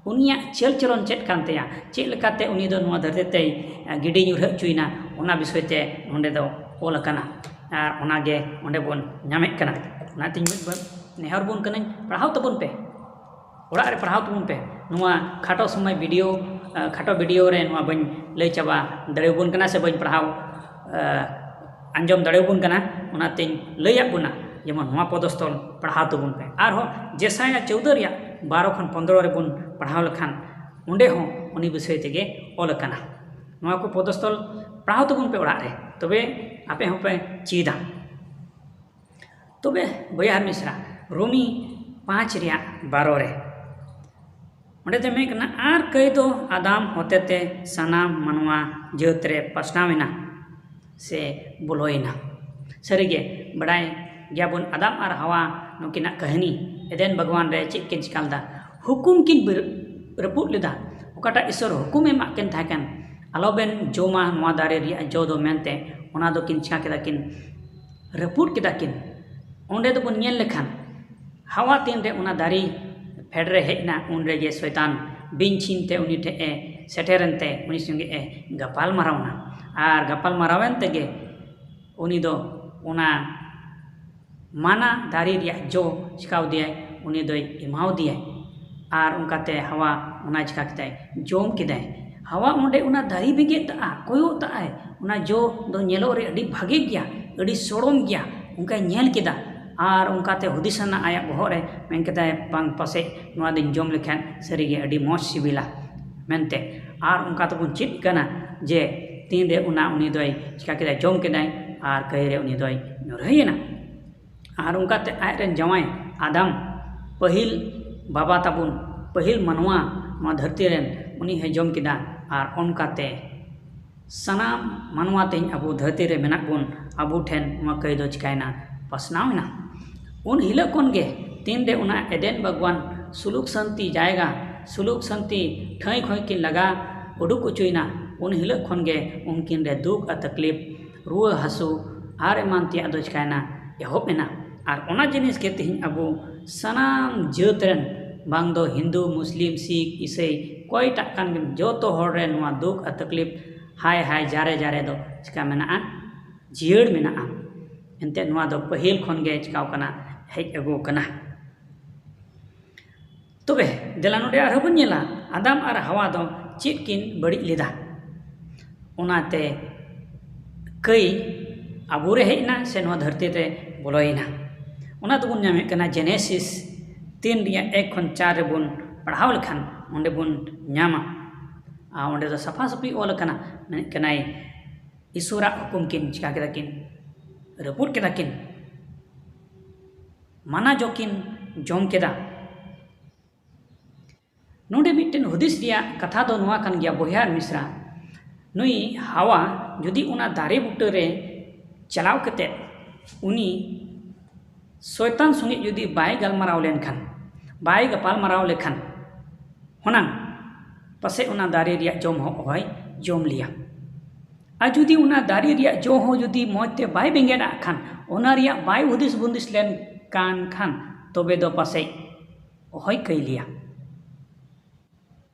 ᱩᱱᱤᱭᱟᱜ ᱪᱟᱹᱞ ᱪᱚᱞᱚᱱ ᱪᱮᱫ ᱠᱟᱱ ᱛᱟᱭᱟ, ᱪᱮᱫ ᱞᱮᱠᱟᱛᱮ ᱩᱱᱤ ᱫᱚ ᱱᱚᱣᱟ ᱫᱷᱟᱹᱨᱛᱤ ᱛᱮᱭ, ᱮ, ᱜᱤᱰᱤ ᱧᱩᱨᱦᱟᱹ ᱦᱚᱪᱚᱭᱮᱱᱟ, ᱚᱱᱟ ᱵᱤᱥᱚᱭ ᱛᱮ ᱱᱚᱸᱰᱮ ᱫᱚ ᱚᱞ ᱟᱠᱟᱱᱟ᱾ ᱟᱨ ᱚᱱᱟᱜᱮ ᱚᱸᱰᱮ ᱵᱚᱱ ᱧᱟᱢᱮᱫ ᱠᱟᱱᱟ᱾ ᱚᱱᱟᱛᱮᱧ ᱢᱤᱫ ᱵᱟᱨ ᱱᱮᱦᱚᱨ ᱵᱚᱱ ᱠᱟᱹᱱᱟᱹᱧ, ᱯᱟᱲᱦᱟᱣ ᱛᱟᱵᱚᱱ ᱯᱮ, ᱚᱲᱟᱜ ᱨᱮ ᱯᱟᱲᱦᱟᱣ ᱛᱟᱵᱚᱱ ᱯᱮ᱾ ᱱᱚᱣᱟ ᱠᱷᱟᱴᱚ ᱥᱚᱢᱚᱭ ᱵᱷᱤᱰᱤᱭᱳ, ᱮ, ᱠᱷᱟᱴᱚ ᱵᱷᱤᱰᱤᱭᱳ ᱨᱮ ᱱᱚᱣᱟ ᱵᱟᱹᱧ ᱞᱟᱹᱭ ᱪᱟᱵᱟ ᱫᱟᱲᱮᱭᱟᱵᱚᱱ ᱠᱟᱱᱟ ᱥᱮ ᱵᱟᱹᱧ ᱯᱟᱲᱦᱟᱣ ᱟᱸᱡᱚᱢ ᱫᱟᱲᱮᱭᱟᱵᱚᱱ ᱠᱟᱱᱟ᱾ ᱚᱱᱟᱛᱮᱧ ᱞᱟᱹᱭᱟᱫ ᱵᱚᱱᱟ, ᱡᱮᱢᱚᱱ ᱱᱚᱣᱟ ᱯᱚᱫᱚᱥᱛᱚᱞ ᱯᱟᱲᱦᱟᱣ ᱛᱟᱵᱚᱱ ᱯᱮ᱾ ᱟᱨᱦᱚᱸ ᱡᱮᱥᱟᱭᱟ ᱪᱳᱣᱫᱟᱹ ᱨᱮᱭᱟᱜ ᱵᱟᱨᱚ ᱠᱷᱚᱱ ᱯᱚᱱᱫᱽᱨᱚ ᱨᱮᱵᱚᱱ ᱯᱟᱲᱦᱟᱣ ᱞᱮᱠᱷᱟᱱ, ᱚᱸᱰᱮ ᱦᱚᱸ ᱩᱱᱤ ᱵᱤᱥᱚᱭ ᱛᱮᱜᱮ ᱚᱞ ᱟᱠᱟᱱᱟ᱾ ᱱᱚᱣᱟ ᱠᱚ ᱯᱚᱫᱚᱥᱛᱚᱞ ᱯᱟᱲᱦᱟᱣ ᱛᱟᱵᱚᱱ ᱯᱮ ᱚᱲᱟᱜ ᱨᱮ, ᱛᱚᱵᱮ ᱟᱯᱮ ᱦᱚᱸᱯᱮ ᱪᱮᱫᱟ᱾ ᱛᱚᱵᱮ ᱵᱚᱭᱦᱟ ᱢᱤᱥᱨᱟ, ᱨᱳᱢᱤ ᱯᱟᱸᱪ ᱨᱮᱭᱟᱜ ᱵᱟᱨᱚ ᱨᱮ, ᱚᱸᱰᱮ ᱫᱚ ᱢᱮᱱ ᱠᱟᱱᱟ, ᱟᱨ ᱠᱟᱹᱭ ᱫᱚ ᱟᱫᱟᱢ ᱦᱚᱛᱮᱛᱮ ᱥᱟᱱᱟᱢ ᱢᱟᱱᱣᱟ ᱡᱟᱹᱛ ᱨᱮ ᱯᱟᱥᱱᱟᱣ ᱮᱱᱟ ᱥᱮ ᱵᱚᱞᱚᱭᱮᱱᱟ᱾ ᱥᱟᱹᱨᱤᱜᱮ, ᱵᱟᱰᱟᱭ ᱜᱮᱭᱟᱵᱚᱱ, ᱟᱫᱟᱢ ᱟᱨ ᱦᱟᱣᱟ ᱱᱩᱠᱤᱱᱟᱜ ᱠᱟᱹᱦᱱᱤ, ᱮᱫᱮᱱ ᱵᱟᱜᱽᱣᱟᱱ ᱨᱮ ᱪᱮᱫ ᱠᱤᱱ ᱪᱤᱠᱟ ᱞᱮᱫᱟ? ᱦᱩᱠᱩᱢ ᱠᱤᱱ ᱵᱤᱨ-, ᱨᱟᱹᱯᱩᱫ ᱞᱮᱫᱟ᱾ ᱚᱠᱟᱴᱟᱜ ᱤᱥᱚᱨ ᱦᱩᱠᱩᱢ ᱮᱢᱟᱜ ᱠᱤᱱ ᱛᱟᱦᱮᱸ ᱠᱟᱱ, ᱟᱞᱚᱵᱮᱱ ᱡᱚᱢᱟ ᱱᱚᱣᱟ ᱫᱟᱨᱮ ᱨᱮᱭᱟᱜ ᱡᱚ ᱫᱚ ᱢᱮᱱᱛᱮ, ᱚᱱᱟ ᱫᱚ ᱠᱤᱱ ᱪᱤᱠᱟ ᱠᱮᱫᱟ ᱠᱤᱱ, ᱨᱟᱹᱯᱩᱫ ᱠᱮᱫᱟ ᱠᱤᱱ᱾ ᱚᱸᱰᱮ ᱫᱚᱵᱚᱱ ᱧᱮᱞ ᱞᱮᱠᱷᱟᱱ, ᱦᱟᱣᱟ ᱛᱤᱱᱨᱮ ᱚᱱᱟ ᱫᱟᱨᱮ ᱯᱷᱮᱰ ᱨᱮ ᱦᱮᱡ ᱮᱱᱟ, ᱩᱱ ᱨᱮᱜᱮ ᱥᱚᱭᱛᱟᱱ ᱵᱤᱧ ᱪᱷᱤᱱ ᱛᱮ ᱩᱱᱤ ᱴᱷᱮᱡ ᱮ ᱥᱮᱴᱮᱨᱮᱱ ᱛᱮ ᱩᱱᱤ ᱥᱚᱸᱜᱮ ᱮ ᱜᱟᱯᱟᱞ ᱢᱟᱨᱟᱣ ᱮᱱᱟ᱾ ᱟᱨ ᱜᱟᱯᱟᱞ ᱢᱟᱨᱟᱣᱮᱱ ᱛᱮᱜᱮ ᱩᱱᱤ ᱫᱚ ᱚᱱᱟ ᱢᱟᱱᱟ ᱫᱟᱨᱮ ᱨᱮᱭᱟᱜ ᱡᱚ ᱪᱤᱠᱟᱣ ᱫᱮᱭᱟᱭ, ᱩᱱᱤ ᱫᱚᱭ ᱮᱢᱟᱣ ᱫᱮᱭᱟᱭ᱾ ᱟᱨ ᱚᱱᱠᱟᱛᱮ ᱦᱟᱣᱟ ᱚᱱᱟ ᱪᱤᱠᱟ ᱠᱮᱫᱟᱭ, ᱡᱚᱢ ᱠᱮᱫᱟᱭ᱾ ᱦᱟᱣᱟ ᱚᱸᱰᱮ ᱚᱱᱟ ᱫᱟᱨᱮ ᱵᱮᱸᱜᱮᱫ ᱫᱟᱜᱼᱟ, ᱠᱚᱭᱚᱜ ᱫᱟᱜᱼᱟᱭ, ᱚᱱᱟ ᱡᱚ ᱫᱚ ᱧᱮᱞᱚᱜ ᱨᱮ ᱟᱹᱰᱤ ᱵᱷᱟᱜᱮ ᱜᱮᱭᱟ, ᱟᱹᱰᱤ ᱥᱚᱲᱚᱢ ᱜᱮᱭᱟ, ᱚᱱᱠᱟᱭ ᱧᱮᱞ ᱠᱮᱫᱟ᱾ ᱟᱨ ᱚᱱᱠᱟᱛᱮ ᱦᱩᱫᱤᱥ ᱟᱱᱟ ᱟᱭᱟᱜ ᱵᱚᱦᱚᱜ ᱨᱮ, ᱢᱮᱱ ᱠᱮᱫᱟᱭ, ᱵᱟᱝ, ᱯᱟᱥᱮᱡ ᱱᱚᱣᱟ ᱫᱚᱧ ᱡᱚᱢ ᱞᱮᱠᱷᱟᱱ ᱥᱟᱹᱨᱤᱜᱮ ᱟᱹᱰᱤ ᱢᱚᱡᱽ ᱥᱤᱵᱤᱞᱟ ᱢᱮᱱᱛᱮ᱾ ᱟᱨ ᱚᱱᱠᱟ ᱛᱮᱵᱚᱱ ᱪᱮᱫ ᱠᱟᱱᱟ ᱡᱮ ᱛᱤᱱᱨᱮ ᱚᱱᱟ ᱩᱱᱤ ᱫᱚᱭ ᱪᱤᱠᱟ ᱠᱮᱫᱟᱭ, ᱡᱚᱢ ᱠᱮᱫᱟᱭ, ᱟᱨ ᱠᱟᱹᱭ ᱨᱮ ᱩᱱᱤ ᱫᱚᱭ ᱧᱩᱨᱦᱟᱹᱭᱮᱱᱟ᱾ ᱟᱨ ᱚᱱᱠᱟᱛᱮ ᱟᱡᱨᱮᱱ ᱡᱟᱶᱟᱭ ᱟᱫᱟᱢ, ᱯᱟᱹᱦᱤᱞ ᱵᱟᱵᱟ ᱛᱟᱵᱚᱱ, ᱯᱟᱹᱦᱤᱞ ᱢᱟᱱᱣᱟ ᱱᱚᱣᱟ ᱫᱷᱟᱹᱨᱛᱤ ᱨᱮᱱ, ᱩᱱᱤ ᱦᱚᱸᱭ ᱡᱚᱢ ᱠᱮᱫᱟ᱾ ᱟᱨ ᱚᱱᱠᱟᱛᱮ ᱥᱟᱱᱟᱢ ᱢᱟᱱᱣᱟ ᱛᱮᱦᱮᱧ ᱟᱵᱚ ᱫᱷᱟᱹᱨᱛᱤ ᱨᱮ ᱢᱮᱱᱟᱜ ᱵᱚᱱ, ᱟᱵᱚ ᱴᱷᱮᱱ ᱱᱚᱣᱟ ᱠᱟᱹᱭ ᱫᱚ ᱪᱤᱠᱟᱭᱮᱱᱟ? ᱯᱟᱥᱱᱟᱣ ᱮᱱᱟ᱾ ᱩᱱ ᱦᱤᱞᱳᱜ ᱠᱷᱚᱱ ᱜᱮ ᱛᱤᱱᱨᱮ ᱚᱱᱟ ᱮᱫᱮᱱ ᱵᱟᱜᱽᱣᱟᱱ ᱥᱩᱞᱩᱠ ᱥᱟᱱᱛᱤ ᱡᱟᱭᱜᱟ, ᱥᱩᱞᱩᱠ ᱥᱟᱱᱛᱤ ᱴᱷᱟᱹᱭ ᱠᱷᱚᱱ ᱠᱤᱱ ᱞᱟᱜᱟ ᱩᱰᱩᱠ ᱚᱪᱚᱭᱮᱱᱟ, ᱩᱱ ᱦᱤᱞᱳᱜ ᱠᱷᱚᱱ ᱜᱮ ᱩᱱᱠᱤᱱ ᱨᱮ ᱫᱩᱠ ᱟᱨ ᱛᱟᱠᱞᱤᱯ, ᱨᱩᱣᱟᱹ ᱦᱟᱹᱥᱩ ᱟᱨ ᱮᱢᱟᱱ ᱛᱮᱭᱟᱜ ᱫᱚ ᱪᱤᱠᱟᱭᱮᱱᱟ? ᱮᱦᱚᱵ ᱮᱱᱟ᱾ ᱟᱨ ᱚᱱᱟ ᱡᱤᱱᱤᱥ ᱜᱮ ᱛᱮᱦᱮᱧ ᱟᱵᱚ ᱥᱟᱱᱟᱢ ᱡᱟᱹᱛ ᱨᱮᱱ, ᱵᱟᱝ ᱫᱚ ᱦᱤᱱᱫᱩ, ᱢᱩᱥᱞᱤᱢ, ᱥᱤᱠᱷ, ᱤᱥᱟᱹᱭ, ᱚᱠᱚᱭᱴᱟᱜ ᱠᱟᱱ ᱜᱮᱢ, ᱡᱚᱛᱚ ᱦᱚᱲ ᱨᱮ ᱱᱚᱣᱟ ᱫᱩᱠ ᱟᱨ ᱛᱟᱠᱞᱤᱯ, ᱦᱟᱭ ᱦᱟᱭ ᱡᱟᱨᱮ ᱡᱟᱨᱮ ᱫᱚ ᱪᱤᱠᱟ ᱢᱮᱱᱟᱜᱼᱟ? ᱡᱤᱭᱟᱹᱲ ᱢᱮᱱᱟᱜᱼᱟ᱾ ᱮᱱᱛᱮᱫ ᱱᱚᱣᱟ ᱫᱚ ᱯᱟᱹᱦᱤᱞ ᱠᱷᱚᱱ ᱜᱮ ᱪᱤᱠᱟᱣ ᱠᱟᱱᱟ? ᱦᱮᱡ ᱟᱹᱜᱩ ᱠᱟᱱᱟ᱾ ᱛᱚᱵᱮ ᱫᱮᱞᱟ ᱱᱚᱰᱮ ᱟᱨᱦᱚᱸ ᱵᱚᱱ ᱧᱮᱞᱟ, ᱟᱫᱟᱢ ᱟᱨ ᱦᱟᱣᱟ ᱫᱚ ᱪᱮᱫ ᱠᱤᱱ ᱵᱟᱹᱲᱤᱡ ᱞᱮᱫᱟ? ᱚᱱᱟᱛᱮ ᱠᱟᱹᱭ ᱟᱵᱚ ᱨᱮ ᱦᱮᱡ ᱮᱱᱟ ᱥᱮ ᱱᱚᱣᱟ ᱫᱷᱟᱹᱨᱛᱤ ᱨᱮ ᱵᱚᱞᱚᱭᱮᱱᱟ? ᱚᱱᱟ ᱫᱚᱵᱚᱱ ᱧᱟᱢᱮᱫ ᱠᱟᱱᱟ ᱡᱮᱱᱮᱥᱤᱥ ᱛᱤᱱ ᱨᱮᱭᱟᱜ ᱮᱠ ᱠᱷᱚᱱ ᱪᱟᱨ ᱨᱮᱵᱚᱱ ᱯᱟᱲᱦᱟᱣ ᱞᱮᱠᱷᱟᱱ ᱚᱸᱰᱮ ᱵᱚᱱ ᱧᱟᱢᱟ᱾ ᱟᱨ ᱚᱸᱰᱮ ᱫᱚ ᱥᱟᱯᱷᱟ ᱥᱟᱹᱯᱷᱤ ᱚᱞ ᱟᱠᱟᱱᱟ, ᱢᱮᱱᱮᱫ ᱠᱟᱱᱟᱭ, ᱤᱥᱚᱨᱟᱜ ᱦᱩᱠᱩᱢ ᱠᱤᱱ ᱪᱤᱠᱟ ᱠᱮᱫᱟ ᱠᱤᱱ, ᱨᱟᱹᱯᱩᱫ ᱠᱮᱫᱟ ᱠᱤᱱ, ᱢᱟᱱᱟ ᱡᱚ ᱠᱤᱱ ᱡᱚᱢ ᱠᱮᱫᱟ᱾ ᱱᱚᱰᱮ ᱢᱤᱫᱴᱮᱱ ᱦᱩᱫᱤᱥ ᱨᱮᱭᱟᱜ ᱠᱟᱛᱷᱟ ᱫᱚ ᱱᱚᱣᱟ ᱠᱟᱱ ᱜᱮᱭᱟ ᱵᱚᱭᱦᱟ ᱟᱨ ᱢᱤᱥᱨᱟ, ᱱᱩᱭ ᱦᱟᱣᱟ ᱡᱩᱫᱤ ᱚᱱᱟ ᱫᱟᱨᱮ ᱵᱩᱴᱟᱹ ᱨᱮ ᱪᱟᱞᱟᱣ ᱠᱟᱛᱮ ᱩᱱᱤ ᱥᱚᱭᱛᱟᱱ ᱥᱚᱸᱜᱮ ᱡᱩᱫᱤ ᱵᱟᱭ ᱜᱟᱞᱢᱟᱨᱟᱣ ᱞᱮᱱᱠᱷᱟᱱ, ᱵᱟᱭ ᱜᱟᱯᱟᱞ ᱢᱟᱨᱟᱣ ᱞᱮᱠᱷᱟᱱ, ᱦᱩᱱᱟᱝ ᱯᱟᱥᱮᱡ ᱚᱱᱟ ᱫᱟᱨᱮ ᱨᱮᱭᱟᱜ ᱡᱚᱢ ᱦᱚᱸ ᱚᱦᱚᱭ ᱡᱚᱢ ᱞᱮᱭᱟ᱾ ᱟᱨ ᱡᱩᱫᱤ ᱚᱱᱟ ᱫᱟᱨᱮ ᱨᱮᱭᱟᱜ ᱡᱚ ᱦᱚᱸ ᱡᱩᱫᱤ ᱢᱚᱡᱽ ᱛᱮ ᱵᱟᱭ ᱵᱮᱸᱜᱮᱫ ᱟᱜ ᱠᱷᱟᱱ, ᱚᱱᱟ ᱨᱮᱭᱟᱜ ᱵᱟᱭ ᱦᱩᱫᱤᱥ ᱵᱩᱫᱤᱥ ᱞᱮᱱ ᱠᱟᱱ ᱠᱷᱟᱱ, ᱛᱚᱵᱮ ᱫᱚ ᱯᱟᱥᱮᱡ ᱚᱦᱚᱭ ᱠᱟᱹᱭ ᱞᱮᱭᱟ᱾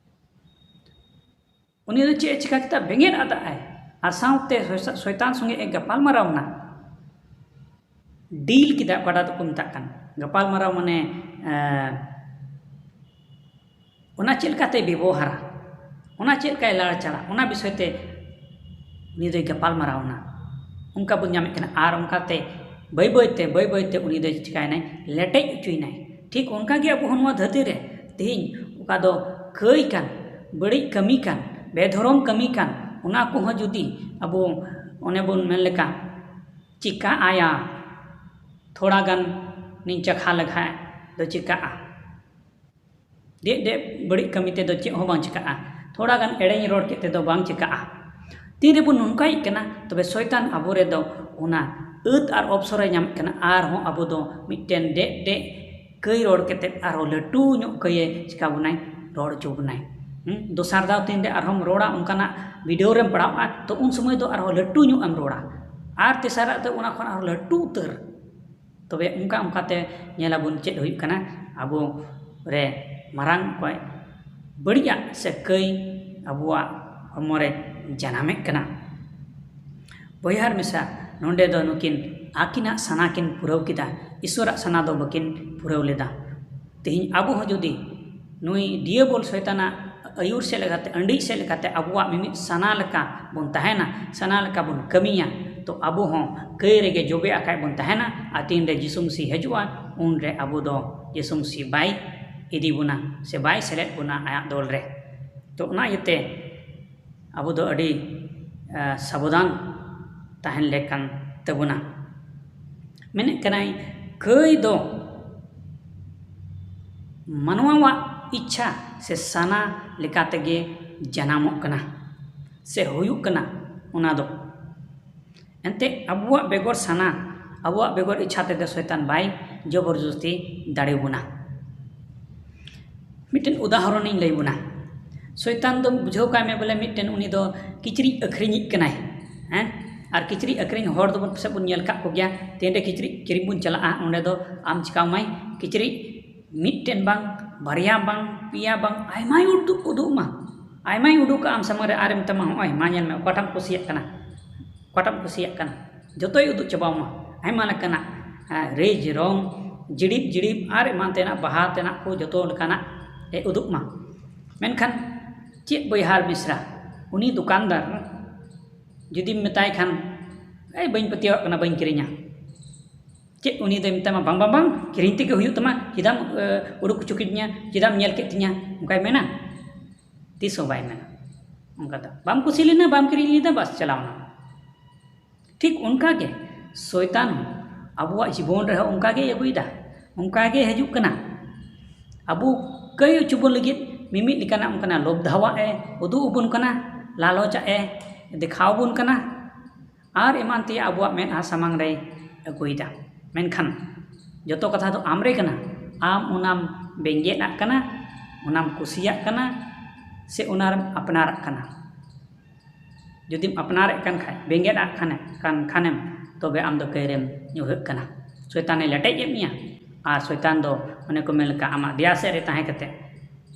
ᱩᱱᱤ ᱫᱚ ᱪᱮᱫ ᱮ ᱪᱤᱠᱟ ᱠᱮᱫᱟ? ᱵᱮᱸᱜᱮᱫ ᱟᱫᱟᱜ ᱟᱭ ᱟᱨ ᱥᱟᱶᱛᱮ ᱥᱚᱭ-, ᱥᱚᱭᱛᱟᱱ ᱥᱚᱸᱜᱮ ᱮ ᱜᱟᱯᱟᱞ ᱢᱟᱨᱟᱣ ᱮᱱᱟ, ᱰᱤᱞ ᱠᱮᱫᱟ, ᱚᱠᱟᱴᱟᱜ ᱫᱚᱠᱚ ᱢᱮᱛᱟᱜ ᱠᱟᱱ ᱜᱟᱯᱟᱞ ᱢᱟᱨᱟᱣ, ᱢᱟᱱᱮ, ᱮᱸ, ᱚᱱᱟ ᱪᱮᱫ ᱞᱮᱠᱟᱛᱮ ᱵᱮᱵᱚᱦᱟᱨᱟ, ᱚᱱᱟ ᱪᱮᱫ ᱞᱮᱠᱟᱭ ᱞᱟᱲᱪᱟᱲᱟ, ᱚᱱᱟ ᱵᱤᱥᱚᱭ ᱛᱮ ᱩᱱᱤ ᱫᱚᱭ ᱜᱟᱯᱟᱞ ᱢᱟᱨᱟᱣ ᱮᱱᱟ᱾ ᱚᱱᱠᱟ ᱵᱚᱱ ᱧᱟᱢᱮᱫ ᱠᱟᱱᱟ᱾ ᱟᱨ ᱚᱱᱠᱟᱛᱮ ᱵᱟᱹᱭ ᱵᱟᱹᱭ ᱛᱮ, ᱵᱟᱹᱭ ᱵᱟᱹᱭ ᱛᱮ ᱩᱱᱤ ᱫᱚᱭ ᱪᱤᱠᱟᱭᱮᱱᱟᱭ? ᱞᱮᱴᱮᱡ ᱦᱚᱪᱚᱭᱮᱱᱟᱭ᱾ ᱴᱷᱤᱠ ᱚᱱᱠᱟ ᱜᱮ ᱟᱵᱚ ᱦᱚᱸ ᱱᱚᱣᱟ ᱫᱷᱟᱹᱨᱛᱤ ᱨᱮ ᱛᱮᱦᱮᱧ ᱚᱠᱟ ᱫᱚ ᱠᱟᱹᱭ ᱠᱟᱱ, ᱵᱟᱹᱲᱤᱡ ᱠᱟᱹᱢᱤ ᱠᱟᱱ, ᱵᱮᱫᱷᱚᱨᱚᱢ ᱠᱟᱹᱢᱤ ᱠᱟᱱ, ᱚᱱᱟ ᱠᱚᱦᱚᱸ ᱡᱩᱫᱤ ᱟᱵᱚ ᱚᱱᱮ ᱵᱚᱱ ᱢᱮᱱ ᱞᱮᱠᱟ ᱪᱤᱠᱟ ᱟᱭᱟ, ᱛᱷᱚᱲᱟ ᱜᱟᱱ ᱱᱤᱧ ᱪᱟᱠᱷᱟ ᱞᱮᱠᱷᱟᱡ ᱫᱚ ᱪᱤᱠᱟᱜᱼᱟ? ᱰᱮᱜ ᱰᱮᱜ ᱵᱟᱹᱲᱤᱡ ᱠᱟᱹᱢᱤ ᱛᱮᱫᱚ ᱪᱮᱫ ᱦᱚᱸ ᱵᱟᱝ ᱪᱤᱠᱟᱹᱜᱼᱟ᱾ ᱛᱷᱚᱲᱟ ᱜᱟᱱ ᱮᱲᱮᱧ ᱨᱚᱲ ᱠᱮᱫ ᱛᱮᱫᱚ ᱵᱟᱝ ᱪᱤᱠᱟᱹᱜᱼᱟ᱾ ᱛᱤ ᱨᱮᱵᱚᱱ ᱱᱚᱝᱠᱟᱭᱮᱫ ᱠᱟᱱᱟ, ᱛᱚᱵᱮ ᱥᱚᱭᱛᱟᱱ ᱟᱵᱚ ᱨᱮᱫᱚ ᱚᱱᱟ ᱟᱹᱛ ᱟᱨ ᱚᱯᱥᱚᱨᱮ ᱧᱟᱢᱮᱫ ᱠᱟᱱᱟ᱾ ᱟᱨᱦᱚᱸ ᱟᱵᱚ ᱫᱚ ᱢᱤᱫᱴᱮᱱ ᱰᱮᱜ ᱰᱮᱜ ᱠᱟᱹᱭ ᱨᱚᱲ ᱠᱟᱛᱮᱫ ᱟᱨᱦᱚᱸ ᱞᱟᱹᱴᱩ ᱧᱚᱜ ᱠᱟᱹᱭᱮ ᱪᱤᱠᱟ ᱵᱚᱱᱟᱭ, ᱨᱚᱲ ᱦᱚᱪᱚ ᱵᱚᱱᱟᱭ᱾ ᱦᱩᱸ? ᱫᱚᱥᱟᱨ ᱫᱷᱟᱣ ᱛᱤᱱ ᱨᱮ ᱟᱨᱦᱚᱸᱢ ᱨᱚᱲᱟ, ᱚᱱᱠᱟᱱᱟᱜ ᱵᱷᱤᱰᱤᱭᱳ ᱨᱮᱢ ᱯᱟᱲᱟᱣᱼᱟ, ᱛᱚ ᱩᱱ ᱥᱚᱢᱚᱭ ᱫᱚ ᱟᱨᱦᱚᱸ ᱞᱟᱹᱴᱩ ᱧᱚᱜ ᱮᱢ ᱨᱚᱲᱟ᱾ ᱟᱨ ᱛᱮᱥᱟᱨᱟᱜ ᱫᱚ ᱚᱱᱟ ᱠᱷᱚᱱ ᱟᱨᱦᱚᱸ ᱞᱟᱹᱴᱩ ᱩᱛᱟᱹᱨ᱾ ᱛᱚᱵᱮ ᱚᱱᱠᱟ ᱚᱱᱠᱟᱛᱮ ᱧᱮᱞᱟᱵᱚᱱ ᱪᱮᱫ ᱦᱩᱭᱩᱜ ᱠᱟᱱᱟ, ᱟᱵᱚ ᱨᱮ ᱢᱟᱨᱟᱝ ᱚᱠᱚᱭ ᱵᱟᱹᱲᱤᱡᱟᱜ ᱥᱮ ᱠᱟᱹᱭ ᱟᱵᱚᱣᱟᱜ ᱦᱚᱲᱢᱚ ᱨᱮ ᱡᱟᱱᱟᱢᱮᱫ ᱠᱟᱱᱟ᱾ ᱵᱚᱭᱦᱟ ᱟᱨ ᱢᱤᱥᱨᱟ, ᱱᱚᱰᱮ ᱫᱚ ᱱᱩᱠᱤᱱ ᱟᱹᱠᱤᱱᱟᱜ ᱥᱟᱱᱟ ᱠᱤᱱ ᱯᱩᱨᱟᱹᱣ ᱠᱮᱫᱟ, ᱤᱥᱚᱨᱟᱜ ᱥᱟᱱᱟ ᱫᱚ ᱵᱟᱹᱠᱤᱱ ᱯᱩᱨᱟᱹᱣ ᱞᱮᱫᱟ᱾ ᱛᱮᱦᱮᱧ ᱟᱵᱚ ᱦᱚᱸ ᱡᱩᱫᱤ ᱱᱩᱭ ᱰᱤᱭᱟᱵᱚᱞ ᱥᱚᱭᱛᱟᱱᱟᱜ ᱟᱹᱭᱩᱨ ᱥᱮᱫ ᱞᱮᱠᱟᱛᱮ, ᱟᱹᱰᱤ ᱥᱮᱫ ᱞᱮᱠᱟᱛᱮ ᱟᱵᱚᱣᱟᱜ ᱢᱤᱢᱤᱫ ᱥᱟᱱᱟ ᱞᱮᱠᱟ ᱵᱚᱱ ᱛᱟᱦᱮᱱᱟ, ᱥᱟᱱᱟ ᱞᱮᱠᱟ ᱵᱚᱱ ᱠᱟᱹᱢᱤᱭᱟ, ᱛᱚ ᱟᱵᱚ ᱦᱚᱸ ᱠᱟᱹᱭ ᱨᱮᱜᱮ ᱡᱚᱵᱮ ᱟᱠᱟᱫ ᱵᱚᱱ ᱛᱟᱦᱮᱱᱟ᱾ ᱟᱨ ᱛᱤᱱᱨᱮ ᱡᱤᱥᱩ ᱢᱟᱹᱥᱤ ᱦᱤᱡᱩᱜᱼᱟ, ᱩᱱᱨᱮ ᱟᱵᱚ ᱫᱚ ᱡᱤᱥᱩ ᱢᱟᱹᱥᱤ ᱵᱟᱭ ᱤᱫᱤ ᱵᱚᱱᱟ ᱥᱮ ᱵᱟᱭ ᱥᱮᱞᱮᱫ ᱵᱚᱱᱟ ᱟᱭᱟᱜ ᱫᱚᱞ ᱨᱮ᱾ ᱛᱚ ᱚᱱᱟ ᱤᱭᱟᱹᱛᱮ ᱟᱵᱚ ᱫᱚ ᱟᱹᱰᱤ, ᱮ, ᱥᱟᱵᱚᱫᱷᱟᱱ ᱛᱟᱦᱮᱱ ᱞᱮᱠ ᱠᱟᱱ ᱛᱟᱵᱚᱱᱟ᱾ ᱢᱮᱱᱮᱫ ᱠᱟᱱᱟᱭ, ᱠᱟᱹᱭ ᱫᱚ ᱢᱟᱱᱣᱟᱣᱟᱜ ᱤᱪᱪᱷᱟ ᱥᱮ ᱥᱟᱱᱟ ᱞᱮᱠᱟ ᱛᱮᱜᱮ ᱡᱟᱱᱟᱢᱚᱜ ᱠᱟᱱᱟ ᱥᱮ ᱦᱩᱭᱩᱜ ᱠᱟᱱᱟ᱾ ᱚᱱᱟ ᱫᱚ ᱮᱱᱛᱮ ᱟᱵᱚᱣᱟᱜ ᱵᱮᱜᱚᱨ ᱥᱟᱱᱟ, ᱟᱵᱚᱣᱟᱜ ᱵᱮᱜᱚᱨ ᱤᱪᱪᱷᱟ ᱛᱮᱫᱚ ᱥᱚᱭᱛᱟᱱ ᱵᱟᱭ ᱡᱚᱵᱚᱨᱡᱚᱥᱛᱤ ᱫᱟᱲᱮ ᱵᱚᱱᱟ᱾ ᱢᱤᱫᱴᱮᱱ ᱩᱫᱟᱦᱚᱨᱚᱱᱤᱧ ᱞᱟᱹᱭ ᱵᱚᱱᱟ᱾ ᱥᱚᱭᱛᱟᱱ ᱫᱚ ᱵᱩᱡᱷᱟᱹᱣ ᱠᱟᱭ ᱢᱮ ᱵᱚᱞᱮ ᱢᱤᱫᱴᱮᱱ ᱩᱱᱤ ᱫᱚ ᱠᱤᱪᱨᱤᱡ ᱟᱹᱠᱷᱨᱤᱧᱤᱡ ᱠᱟᱱᱟᱭ, ᱦᱮᱸ? ᱟᱨ ᱠᱤᱪᱨᱤᱡ ᱟᱹᱠᱷᱨᱤᱧ ᱦᱚᱲ ᱫᱚᱵᱚᱱ ᱯᱟᱥᱮᱡ ᱵᱚᱱ ᱧᱮᱞ ᱠᱟᱜ ᱠᱚᱜᱮᱭᱟ, ᱛᱤᱱᱨᱮ ᱠᱤᱪᱨᱤᱡ ᱠᱤᱨᱤᱧ ᱵᱚᱱ ᱪᱟᱞᱟᱜᱼᱟ, ᱚᱸᱰᱮ ᱫᱚ ᱟᱢ ᱪᱤᱠᱟᱣ ᱢᱟᱭ, ᱠᱤᱪᱨᱤᱡ ᱢᱤᱫᱴᱮᱱ ᱵᱟᱝ, ᱵᱟᱨᱭᱟ ᱵᱟᱝ, ᱯᱮᱭᱟ ᱵᱟᱝ, ᱟᱭᱢᱟᱭ ᱩᱫᱩᱜ, ᱩᱫᱩᱜ ᱢᱟ, ᱟᱭᱢᱟᱭ ᱩᱫᱩᱜ ᱠᱟᱜᱼᱟ ᱟᱢ ᱥᱟᱢᱟᱝ ᱨᱮ, ᱟᱨᱮ ᱢᱮᱛᱟᱢᱟ, "ᱦᱚᱸᱜᱼᱚᱭ ᱢᱟ ᱧᱮᱞ ᱢᱮ, ᱚᱠᱟᱴᱟᱜ ᱮᱢ ᱠᱩᱥᱤᱭᱟᱜ ᱠᱟᱱᱟ, ᱚᱠᱟᱴᱟᱜ ᱮᱢ ᱠᱩᱥᱤᱭᱟᱜ ᱠᱟᱱᱟ", ᱡᱚᱛᱚᱭ ᱩᱫᱩᱜ ᱪᱟᱵᱟᱣᱟᱢᱟ᱾ ᱟᱭᱢᱟ ᱞᱮᱠᱟᱱᱟᱜ, ᱦᱮᱸ, ᱨᱮᱡᱽ, ᱨᱚᱝ, ᱡᱤᱲᱤᱵ ᱡᱤᱲᱤᱵ ᱟᱨ ᱮᱢᱟᱱ ᱛᱮᱱᱟᱜ, ᱵᱟᱦᱟ ᱛᱮᱱᱟᱜ ᱠᱚ ᱡᱚᱛᱚ ᱞᱮᱠᱟᱱᱟᱜ ᱮ ᱩᱫᱩᱜ ᱢᱟ᱾ ᱢᱮᱱᱠᱷᱟᱱ ᱪᱮᱫ ᱵᱚᱭᱦᱟ ᱢᱤᱥᱨᱟ, ᱩᱱᱤ ᱫᱚᱠᱟᱱᱫᱟᱨ ᱡᱩᱫᱤᱢ ᱢᱮᱛᱟᱭ ᱠᱷᱟᱱ, "ᱮᱭ, ᱵᱟᱹᱧ ᱯᱟᱹᱛᱭᱟᱹᱣᱟᱜ ᱠᱟᱱᱟ, ᱵᱟᱹᱧ ᱠᱤᱨᱤᱧᱟ", ᱪᱮᱫ ᱩᱱᱤ ᱫᱚᱭ ᱢᱮᱛᱟᱢᱟ, "ᱵᱟᱝ, ᱵᱟᱝ, ᱵᱟᱝ, ᱠᱤᱨᱤᱧ ᱛᱮᱜᱮ ᱦᱩᱭᱩᱜ ᱛᱟᱢᱟ, ᱪᱮᱫᱟᱢ, ᱮ, ᱩᱰᱩᱠ ᱦᱚᱪᱚ ᱠᱤᱫᱤᱧᱟ, ᱪᱮᱫᱟᱢ ᱧᱮᱞ ᱠᱮᱫ ᱛᱤᱧᱟ?" ᱚᱱᱠᱟᱭ ᱢᱮᱱᱟ? ᱛᱤᱥ ᱦᱚᱸ ᱵᱟᱭ ᱢᱮᱱᱟ᱾ ᱚᱱᱠᱟ ᱫᱚ ᱵᱟᱢ ᱠᱩᱥᱤ ᱞᱮᱱᱟ, ᱵᱟᱢ ᱠᱤᱨᱤᱧ ᱞᱮᱫᱟ, ᱵᱟᱥ, ᱪᱟᱞᱟᱣ ᱮᱱᱟ᱾ ᱴᱷᱤᱠ ᱚᱱᱠᱟ ᱜᱮ ᱥᱚᱭᱛᱟᱱ ᱦᱚᱸ ᱟᱵᱚᱣᱟᱜ ᱡᱤᱵᱚᱱ ᱨᱮᱦᱚᱸ ᱚᱱᱠᱟ ᱜᱮᱭ ᱟᱹᱜᱩᱭᱮᱫᱟ, ᱚᱱᱠᱟ ᱜᱮ ᱦᱤᱡᱩᱜ ᱠᱟᱱᱟ᱾ ᱟᱵᱚ ᱠᱟᱹᱭ ᱦᱚᱪᱚ ᱵᱚᱱ ᱞᱟᱹᱜᱤᱫ ᱢᱤᱢᱤᱫ ᱞᱮᱠᱟᱱᱟᱜ ᱚᱱᱠᱟᱱᱟᱜ ᱞᱚᱵᱽᱫᱷᱟᱣᱟᱜ ᱮ ᱩᱫᱩᱜ ᱟᱵᱚᱱ ᱠᱟᱱᱟ, ᱞᱟᱞᱚᱪᱟᱜ ᱮ ᱫᱮᱠᱷᱟᱣ ᱟᱵᱚᱱ ᱠᱟᱱᱟ᱾ ᱟᱨ ᱮᱢᱟᱱ ᱛᱮᱭᱟᱜ ᱟᱵᱚᱣᱟᱜ ᱢᱮᱫᱦᱟ ᱥᱟᱢᱟᱝ ᱨᱮᱭ ᱟᱹᱜᱩᱭᱮᱫᱟ᱾ ᱢᱮᱱᱠᱷᱟᱱ ᱡᱚᱛᱚ ᱠᱟᱛᱷᱟ ᱫᱚ ᱟᱢ ᱨᱮ ᱠᱟᱱᱟ᱾ ᱟᱢ ᱚᱱᱟᱢ ᱵᱮᱸᱜᱮᱫ ᱟᱜ ᱠᱟᱱᱟ, ᱚᱱᱟᱢ ᱠᱩᱥᱤᱭᱟᱜ ᱠᱟᱱᱟ, ᱥᱮ ᱚᱱᱟᱨᱮᱢ ᱟᱯᱱᱟᱨᱟᱜ ᱠᱟᱱᱟ᱾ ᱡᱩᱫᱤᱢ ᱟᱯᱱᱟᱨᱮᱫ ᱠᱟᱱ ᱠᱷᱟᱱ, ᱵᱮᱸᱜᱮᱫ ᱟᱜ ᱠᱷᱟᱱᱮ-, ᱠᱟᱱ ᱠᱷᱟᱱᱮᱢ, ᱛᱚᱵᱮ ᱟᱢ ᱫᱚ ᱠᱟᱹᱭᱨᱮᱢ ᱧᱩᱨᱦᱟᱹᱜ ᱠᱟᱱᱟ᱾ ᱥᱚᱭᱛᱟᱱᱮ ᱞᱮᱴᱮᱡ ᱮᱫ ᱢᱮᱭᱟ, ᱟᱨ ᱥᱚᱭᱛᱟᱱ ᱫᱚ ᱚᱱᱮ ᱠᱚ ᱢᱮᱱ ᱞᱮᱠᱟ ᱟᱢᱟᱜ ᱫᱮᱭᱟ ᱥᱮᱫ ᱨᱮ ᱛᱟᱦᱮᱸ ᱠᱟᱛᱮ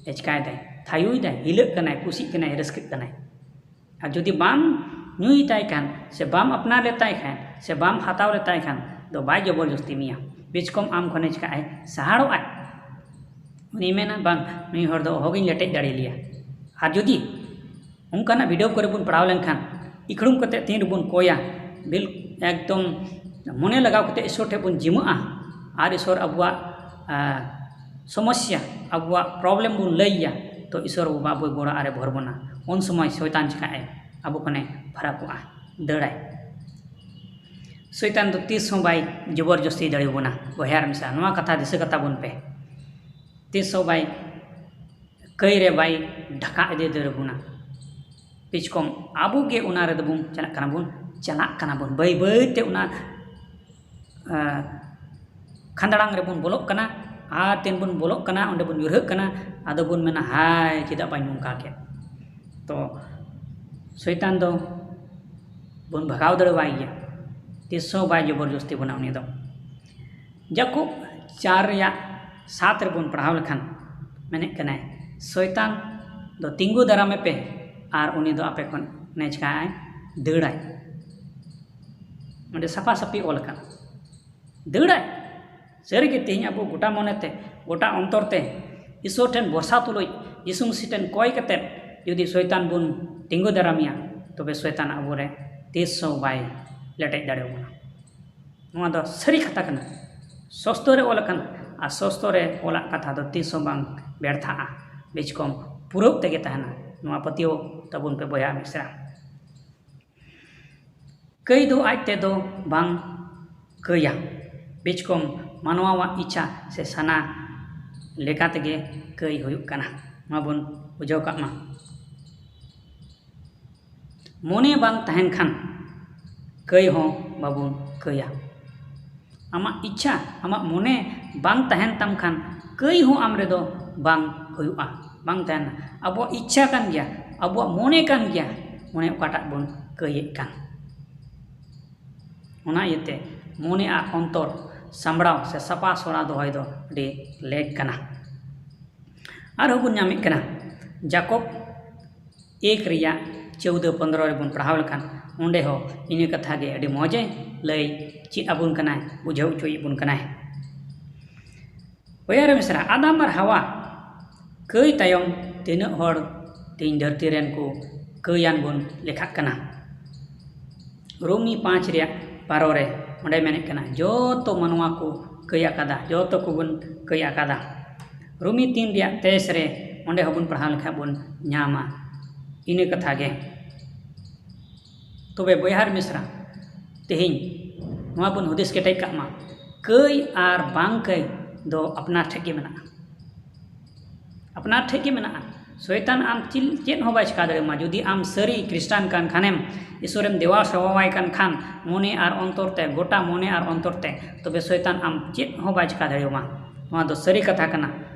ᱮ ᱪᱤᱠᱟᱭᱮᱫᱟᱭ, ᱛᱷᱟᱭᱚᱭᱮᱫᱟᱭ, ᱦᱤᱞᱟᱹᱜ ᱠᱟᱱᱟᱭ, ᱠᱩᱥᱤᱜ ᱠᱟᱱᱟᱭ, ᱨᱟᱹᱥᱠᱟᱹᱜ ᱠᱟᱱᱟᱭ᱾ ᱟᱨ ᱡᱩᱫᱤ ᱵᱟᱢ ᱧᱩᱭ ᱛᱟᱭ ᱠᱷᱟᱱ ᱥᱮ ᱵᱟᱢ ᱟᱯᱱᱟᱨ ᱞᱮᱛᱟᱭ ᱠᱷᱟᱱ ᱥᱮ ᱵᱟᱢ ᱦᱟᱛᱟᱣ ᱞᱮᱛᱟᱭ ᱠᱷᱟᱱ ᱫᱚ ᱵᱟᱭ ᱡᱚᱵᱚᱨᱡᱚᱥᱛᱤ ᱢᱮᱭᱟ᱾ ᱵᱮᱪᱠᱚᱢ ᱟᱢ ᱠᱷᱚᱱᱮ ᱪᱤᱠᱟᱹᱜ ᱟᱭ, ᱥᱟᱦᱟᱲᱚᱜ ᱟᱭ᱾ ᱩᱱᱤᱭ ᱢᱮᱱᱟ, "ᱵᱟᱝ, ᱱᱩᱭ ᱦᱚᱲ ᱫᱚ ᱚᱦᱚᱜᱤᱧ ᱞᱮᱴᱮᱡ ᱫᱟᱲᱮ ᱞᱮᱭᱟ᱾" ᱟᱨ ᱡᱩᱫᱤ ᱚᱱᱠᱟᱱᱟᱜ ᱵᱷᱤᱰᱤᱭᱳ ᱠᱚᱨᱮ ᱵᱚᱱ ᱯᱟᱲᱦᱟᱣ ᱞᱮᱱᱠᱷᱟᱱ, ᱤᱠᱷᱲᱩᱢ ᱠᱟᱛᱮ ᱛᱤᱱ ᱨᱮᱵᱚᱱ ᱠᱚᱭᱟ, ᱵᱤᱞ ᱮᱠᱫᱚᱢ ᱢᱚᱱᱮ ᱞᱟᱜᱟᱣ ᱠᱟᱛᱮ ᱤᱥᱚᱨ ᱴᱷᱮᱱ ᱵᱚᱱ ᱡᱤᱢᱟᱹᱜᱼᱟ ᱟᱨ ᱤᱥᱚᱨ ᱟᱵᱚᱣᱟᱜ, ᱟ, ᱥᱚᱢᱚᱥᱥᱟ, ᱟᱵᱚᱣᱟᱜ ᱯᱨᱚᱵᱞᱮᱢ ᱵᱚᱱ ᱞᱟᱹᱭ ᱟᱭᱟ, ᱛᱚ ᱤᱥᱚᱨ ᱵᱟᱵᱟ ᱵᱚᱭ ᱜᱚᱲᱚ ᱟᱨᱮ ᱵᱷᱚᱨ ᱵᱚᱱᱟ᱾ ᱩᱱ ᱥᱚᱢᱚᱭ ᱥᱚᱭᱛᱟᱱ ᱪᱤᱠᱟᱹᱜᱼᱟᱭ? ᱟᱵᱚ ᱠᱷᱚᱱᱮ ᱯᱷᱟᱨᱟᱠᱚᱜᱼᱟ, ᱫᱟᱹᱲᱟᱭ᱾ ᱥᱚᱭᱛᱟᱱ ᱫᱚ ᱛᱤᱥ ᱦᱚᱸ ᱵᱟᱭ ᱡᱚᱵᱚᱨ ᱡᱚᱥᱛᱤ ᱫᱟᱲᱮᱭᱟᱵᱚᱱᱟ᱾ ᱵᱚᱭᱦᱟ ᱟᱨ ᱢᱤᱥᱨᱟ, ᱱᱚᱣᱟ ᱠᱟᱛᱷᱟ ᱫᱤᱥᱟᱹ ᱠᱟᱛᱟ ᱵᱚᱱ ᱯᱮ᱾ ᱛᱤᱥ ᱦᱚᱸ ᱵᱟᱭ, ᱠᱟᱹᱭ ᱨᱮ ᱵᱟᱭ ᱰᱷᱟᱠᱟ ᱤᱫᱤ ᱫᱟᱲᱮᱭᱟᱵᱚᱱᱟ᱾ ᱵᱤᱪᱠᱚᱢ ᱟᱵᱚ ᱜᱮ ᱚᱱᱟ ᱨᱮᱫᱚ ᱵᱚᱱ ᱪᱟᱞᱟᱜ ᱠᱟᱱᱟ ᱵᱚᱱ, ᱪᱟᱞᱟᱜ ᱠᱟᱱᱟ ᱵᱚᱱ ᱵᱟᱹᱭ ᱵᱟᱹᱭ ᱛᱮ ᱚᱱᱟ, ᱟ, ᱠᱷᱟᱸᱫᱽᱲᱟᱝ ᱨᱮᱵᱚᱱ ᱵᱚᱞᱚᱜ ᱠᱟᱱᱟ᱾ ᱟᱨ ᱛᱤᱱ ᱵᱚᱱ ᱵᱚᱞᱚᱜ ᱠᱟᱱᱟ, ᱚᱸᱰᱮ ᱵᱚᱱ ᱧᱩᱨᱦᱟᱹᱜ ᱠᱟᱱᱟ, ᱟᱫᱚ ᱵᱚᱱ ᱢᱮᱱᱟ, "ᱦᱟᱭ, ᱪᱮᱫᱟᱜ ᱵᱟᱹᱧ ᱱᱚᱝᱠᱟ ᱠᱮᱫ?" ᱛᱚ ᱥᱚᱭᱛᱟᱱ ᱫᱚ ᱵᱚᱱ ᱵᱷᱟᱜᱟᱣ ᱫᱟᱲᱮᱣᱟᱭ ᱜᱮᱭᱟ, ᱛᱤᱥ ᱦᱚᱸ ᱵᱟᱭ ᱡᱚᱵᱚᱨ ᱡᱚᱥᱛᱤ ᱵᱚᱱᱟ ᱩᱱᱤ ᱫᱚ᱾ ᱡᱟᱠᱚᱵ ᱪᱟᱨ ᱨᱮᱭᱟᱜ ᱥᱟᱛ ᱨᱮᱵᱚᱱ ᱯᱟᱲᱦᱟᱣ ᱞᱮᱠᱷᱟᱱ ᱢᱮᱱᱮᱫ ᱠᱟᱱᱟᱭ, "ᱥᱚᱭᱛᱟᱱ ᱫᱚ ᱛᱤᱸᱜᱩ ᱫᱟᱨᱟᱢᱮ ᱯᱮ ᱟᱨ ᱩᱱᱤ ᱫᱚ ᱟᱯᱮ ᱠᱷᱚᱱ ᱱᱮ ᱪᱤᱠᱟᱹᱜᱼᱟᱭ? ᱫᱟᱹᱲᱟᱭ᱾" ᱚᱸᱰᱮ ᱥᱟᱯᱷᱟ ᱥᱟᱹᱯᱷᱤ ᱚᱞ ᱟᱠᱟᱱᱟ, ᱫᱟᱹᱲᱟᱭ᱾ ᱥᱟᱹᱨᱤᱜᱮ ᱛᱮᱦᱮᱧ ᱟᱵᱚ ᱜᱚᱴᱟ ᱢᱚᱱᱮᱛᱮ, ᱜᱚᱴᱟ ᱚᱱᱛᱚᱨ ᱛᱮ ᱤᱥᱚᱨ ᱴᱷᱮᱱ ᱵᱷᱚᱨᱥᱟ ᱛᱩᱞᱩᱡ, ᱡᱤᱥᱩ ᱢᱟᱹᱥᱤ ᱴᱷᱮᱱ ᱠᱚᱭ ᱠᱟᱛᱮᱫ ᱡᱩᱫᱤ ᱥᱚᱭᱛᱟᱱ ᱵᱚᱱ ᱛᱤᱸᱜᱩ ᱫᱟᱨᱟᱢᱮᱭᱟ, ᱛᱚᱵᱮ ᱥᱚᱭᱛᱟᱱ ᱟᱵᱚᱨᱮ ᱛᱤᱥ ᱦᱚᱸ ᱵᱟᱭ ᱞᱮᱴᱮᱡ ᱫᱟᱲᱮᱭᱟᱵᱚᱱᱟ᱾ ᱱᱚᱣᱟ ᱫᱚ ᱥᱟᱹᱨᱤ ᱠᱟᱛᱷᱟ ᱠᱟᱱᱟ᱾ ᱥᱚᱥᱛᱚ ᱨᱮ ᱚᱞ ᱟᱠᱟᱱᱟ, ᱟᱨ ᱥᱚᱥᱛᱚ ᱨᱮ ᱚᱞᱟᱜ ᱠᱟᱛᱷᱟ ᱫᱚ ᱛᱤᱥ ᱦᱚᱸ ᱵᱟᱝ ᱵᱮᱨᱛᱷᱟᱜᱼᱟ, ᱵᱮᱪᱠᱚᱢ ᱯᱩᱨᱟᱹᱣ ᱛᱮᱜᱮ ᱛᱟᱦᱮᱱᱟ᱾ ᱱᱚᱣᱟ ᱯᱟᱹᱛᱭᱟᱹᱣ ᱛᱟᱵᱚᱱ ᱯᱮ ᱵᱚᱭᱦᱟ ᱢᱤᱥᱨᱟ᱾ ᱠᱟᱹᱭ ᱫᱚ ᱟᱡ ᱛᱮᱫᱚ ᱵᱟᱝ ᱠᱟᱹᱭᱟ, ᱵᱮᱪᱠᱚᱢ ᱢᱟᱱᱣᱟᱣᱟᱜ ᱤᱪᱪᱷᱟ ᱥᱮ ᱥᱟᱱᱟ ᱞᱮᱠᱟ ᱛᱮᱜᱮ ᱠᱟᱹᱭ ᱦᱩᱭᱩᱜ ᱠᱟᱱᱟ᱾ ᱱᱚᱣᱟ ᱵᱚᱱ ᱵᱩᱡᱷᱟᱹᱣ ᱠᱟᱜ ᱢᱟ᱾ ᱢᱚᱱᱮ ᱵᱟᱝ ᱛᱟᱦᱮᱱ ᱠᱷᱟᱱ ᱠᱟᱹᱭ ᱦᱚᱸ ᱵᱟᱵᱚᱱ ᱠᱟᱹᱭᱟ᱾ ᱟᱢᱟᱜ ᱤᱪᱪᱷᱟ, ᱟᱢᱟᱜ ᱢᱚᱱᱮ ᱵᱟᱝ ᱛᱟᱦᱮᱱ ᱛᱟᱢ ᱠᱷᱟᱱ ᱠᱟᱹᱭ ᱦᱚᱸ ᱟᱢ ᱨᱮᱫᱚ ᱵᱟᱝ ᱦᱩᱭᱩᱜᱼᱟ, ᱵᱟᱝ ᱛᱟᱦᱮᱱᱟ᱾ ᱟᱵᱚᱣᱟᱜ ᱤᱪᱪᱷᱟ ᱠᱟᱱ ᱜᱮᱭᱟ, ᱟᱵᱚᱣᱟᱜ ᱢᱚᱱᱮ ᱠᱟᱱ ᱜᱮᱭᱟ, ᱚᱱᱮ ᱚᱠᱟᱴᱟᱜ ᱵᱚᱱ ᱠᱟᱹᱭᱮᱫ ᱠᱟᱱ᱾ ᱚᱱᱟ ᱤᱭᱟᱹᱛᱮ ᱢᱚᱱᱮ ᱟᱨ ᱚᱱᱛᱚᱨ ᱥᱟᱢᱵᱲᱟᱣ ᱥᱮ ᱥᱟᱯᱷᱟ ᱥᱚᱲᱟ ᱫᱚᱦᱚᱭ ᱫᱚ ᱟᱹᱰᱤ ᱞᱮᱠ ᱠᱟᱱᱟ᱾ ᱟᱨᱦᱚᱸ ᱵᱚᱱ ᱧᱟᱢᱮᱫ ᱠᱟᱱᱟ ᱡᱟᱠᱚᱵ ᱮᱠ ᱨᱮᱭᱟᱜ ᱪᱳᱣᱫᱚ ᱯᱚᱱᱫᱽᱨᱚ ᱨᱮᱵᱚᱱ ᱯᱟᱲᱦᱟᱣ ᱞᱮᱠᱷᱟᱱ, ᱚᱸᱰᱮ ᱦᱚᱸ ᱤᱱᱟᱹ ᱠᱟᱛᱷᱟ ᱜᱮ ᱟᱹᱰᱤ ᱢᱚᱡᱮ ᱞᱟᱹᱭ ᱪᱮᱫ ᱟᱵᱚᱱ ᱠᱟᱱᱟᱭ, ᱵᱩᱡᱷᱟᱹᱣ ᱦᱚᱪᱚᱭᱮᱫ ᱵᱚᱱ ᱠᱟᱱᱟᱭ᱾ ᱵᱚᱭᱦᱟ ᱨᱮ ᱢᱤᱥᱨᱟ, ᱟᱫᱟᱢ ᱟᱨ ᱦᱟᱣᱟ ᱠᱟᱹᱭ ᱛᱟᱭᱚᱢ ᱛᱤᱱᱟᱹᱜ ᱦᱚᱲ ᱛᱮᱦᱮᱧ ᱫᱷᱟᱹᱨᱛᱤ ᱨᱮᱱ ᱠᱚ ᱠᱟᱹᱭᱟᱱ ᱵᱚᱱ ᱞᱮᱠᱷᱟᱜ ᱠᱟᱱᱟ? ᱨᱳᱢᱤ ᱯᱟᱸᱪ ᱨᱮᱭᱟᱜ ᱵᱟᱨᱚ ᱨᱮ ᱚᱸᱰᱮ ᱢᱮᱱᱮᱫ ᱠᱟᱱᱟ, ᱡᱚᱛᱚ ᱢᱟᱱᱣᱟ ᱠᱚ ᱠᱟᱹᱭ ᱟᱠᱟᱫᱟ, ᱡᱚᱛᱚ ᱠᱚᱵᱚᱱ ᱠᱟᱹᱭ ᱟᱠᱟᱫᱟ᱾ ᱨᱳᱢᱤ ᱛᱤᱱ ᱨᱮᱭᱟᱜ ᱛᱮᱭᱤᱥ ᱨᱮ ᱚᱸᱰᱮ ᱦᱚᱸᱵᱚᱱ ᱯᱟᱲᱦᱟᱣ ᱞᱮᱠᱷᱟᱱ ᱵᱚᱱ ᱧᱟᱢᱟ ᱤᱱᱟᱹ ᱠᱟᱛᱷᱟ ᱜᱮ᱾ ᱛᱚᱵᱮ ᱵᱚᱭᱦᱟ ᱨᱮ ᱢᱤᱥᱨᱟ, ᱛᱮᱦᱮᱧ ᱱᱚᱣᱟ ᱵᱚᱱ ᱦᱩᱫᱤᱥ ᱠᱮᱴᱮᱡ ᱠᱟᱜ ᱢᱟ, ᱠᱟᱹᱭ ᱟᱨ ᱵᱟᱝ ᱠᱟᱹᱭ ᱫᱚ ᱟᱯᱱᱟᱨ ᱴᱷᱮᱱ ᱜᱮ ᱢᱮᱱᱟᱜᱼᱟ᱾ ᱟᱯᱱᱟᱨ ᱴᱷᱮᱱ ᱜᱮ ᱢᱮᱱᱟᱜᱼᱟ᱾ ᱥᱚᱭᱛᱟᱱ ᱟᱢ ᱪᱤᱞ-, ᱪᱮᱫ ᱦᱚᱸ ᱵᱟᱭ ᱪᱤᱠᱟ ᱫᱟᱲᱮᱭᱟᱢᱟ᱾ ᱡᱩᱫᱤ ᱟᱢ ᱥᱟᱹᱨᱤ ᱠᱷᱨᱤᱥᱴᱟᱱ ᱠᱟᱱ ᱠᱷᱟᱱᱮᱢ, ᱤᱥᱚᱨᱮᱢ ᱫᱮᱵᱟ ᱥᱮᱵᱟᱣᱟᱭ ᱠᱟᱱ ᱠᱷᱟᱱ, ᱢᱚᱱᱮ ᱟᱨ ᱚᱱᱛᱚᱨ ᱛᱮ, ᱜᱚᱴᱟ ᱢᱚᱱᱮ ᱟᱨ ᱚᱱᱛᱚᱨ ᱛᱮ, ᱛᱚᱵᱮ ᱥᱚᱭᱛᱟᱱ ᱟᱢ ᱪᱮᱫ ᱦᱚᱸ ᱵᱟᱭ ᱪᱤᱠᱟ ᱫᱟᱲᱮᱭᱟᱢᱟ᱾ ᱱᱚᱣᱟ ᱫᱚ ᱥᱟᱹᱨᱤ ᱠᱟᱛᱷᱟ ᱠᱟᱱᱟ᱾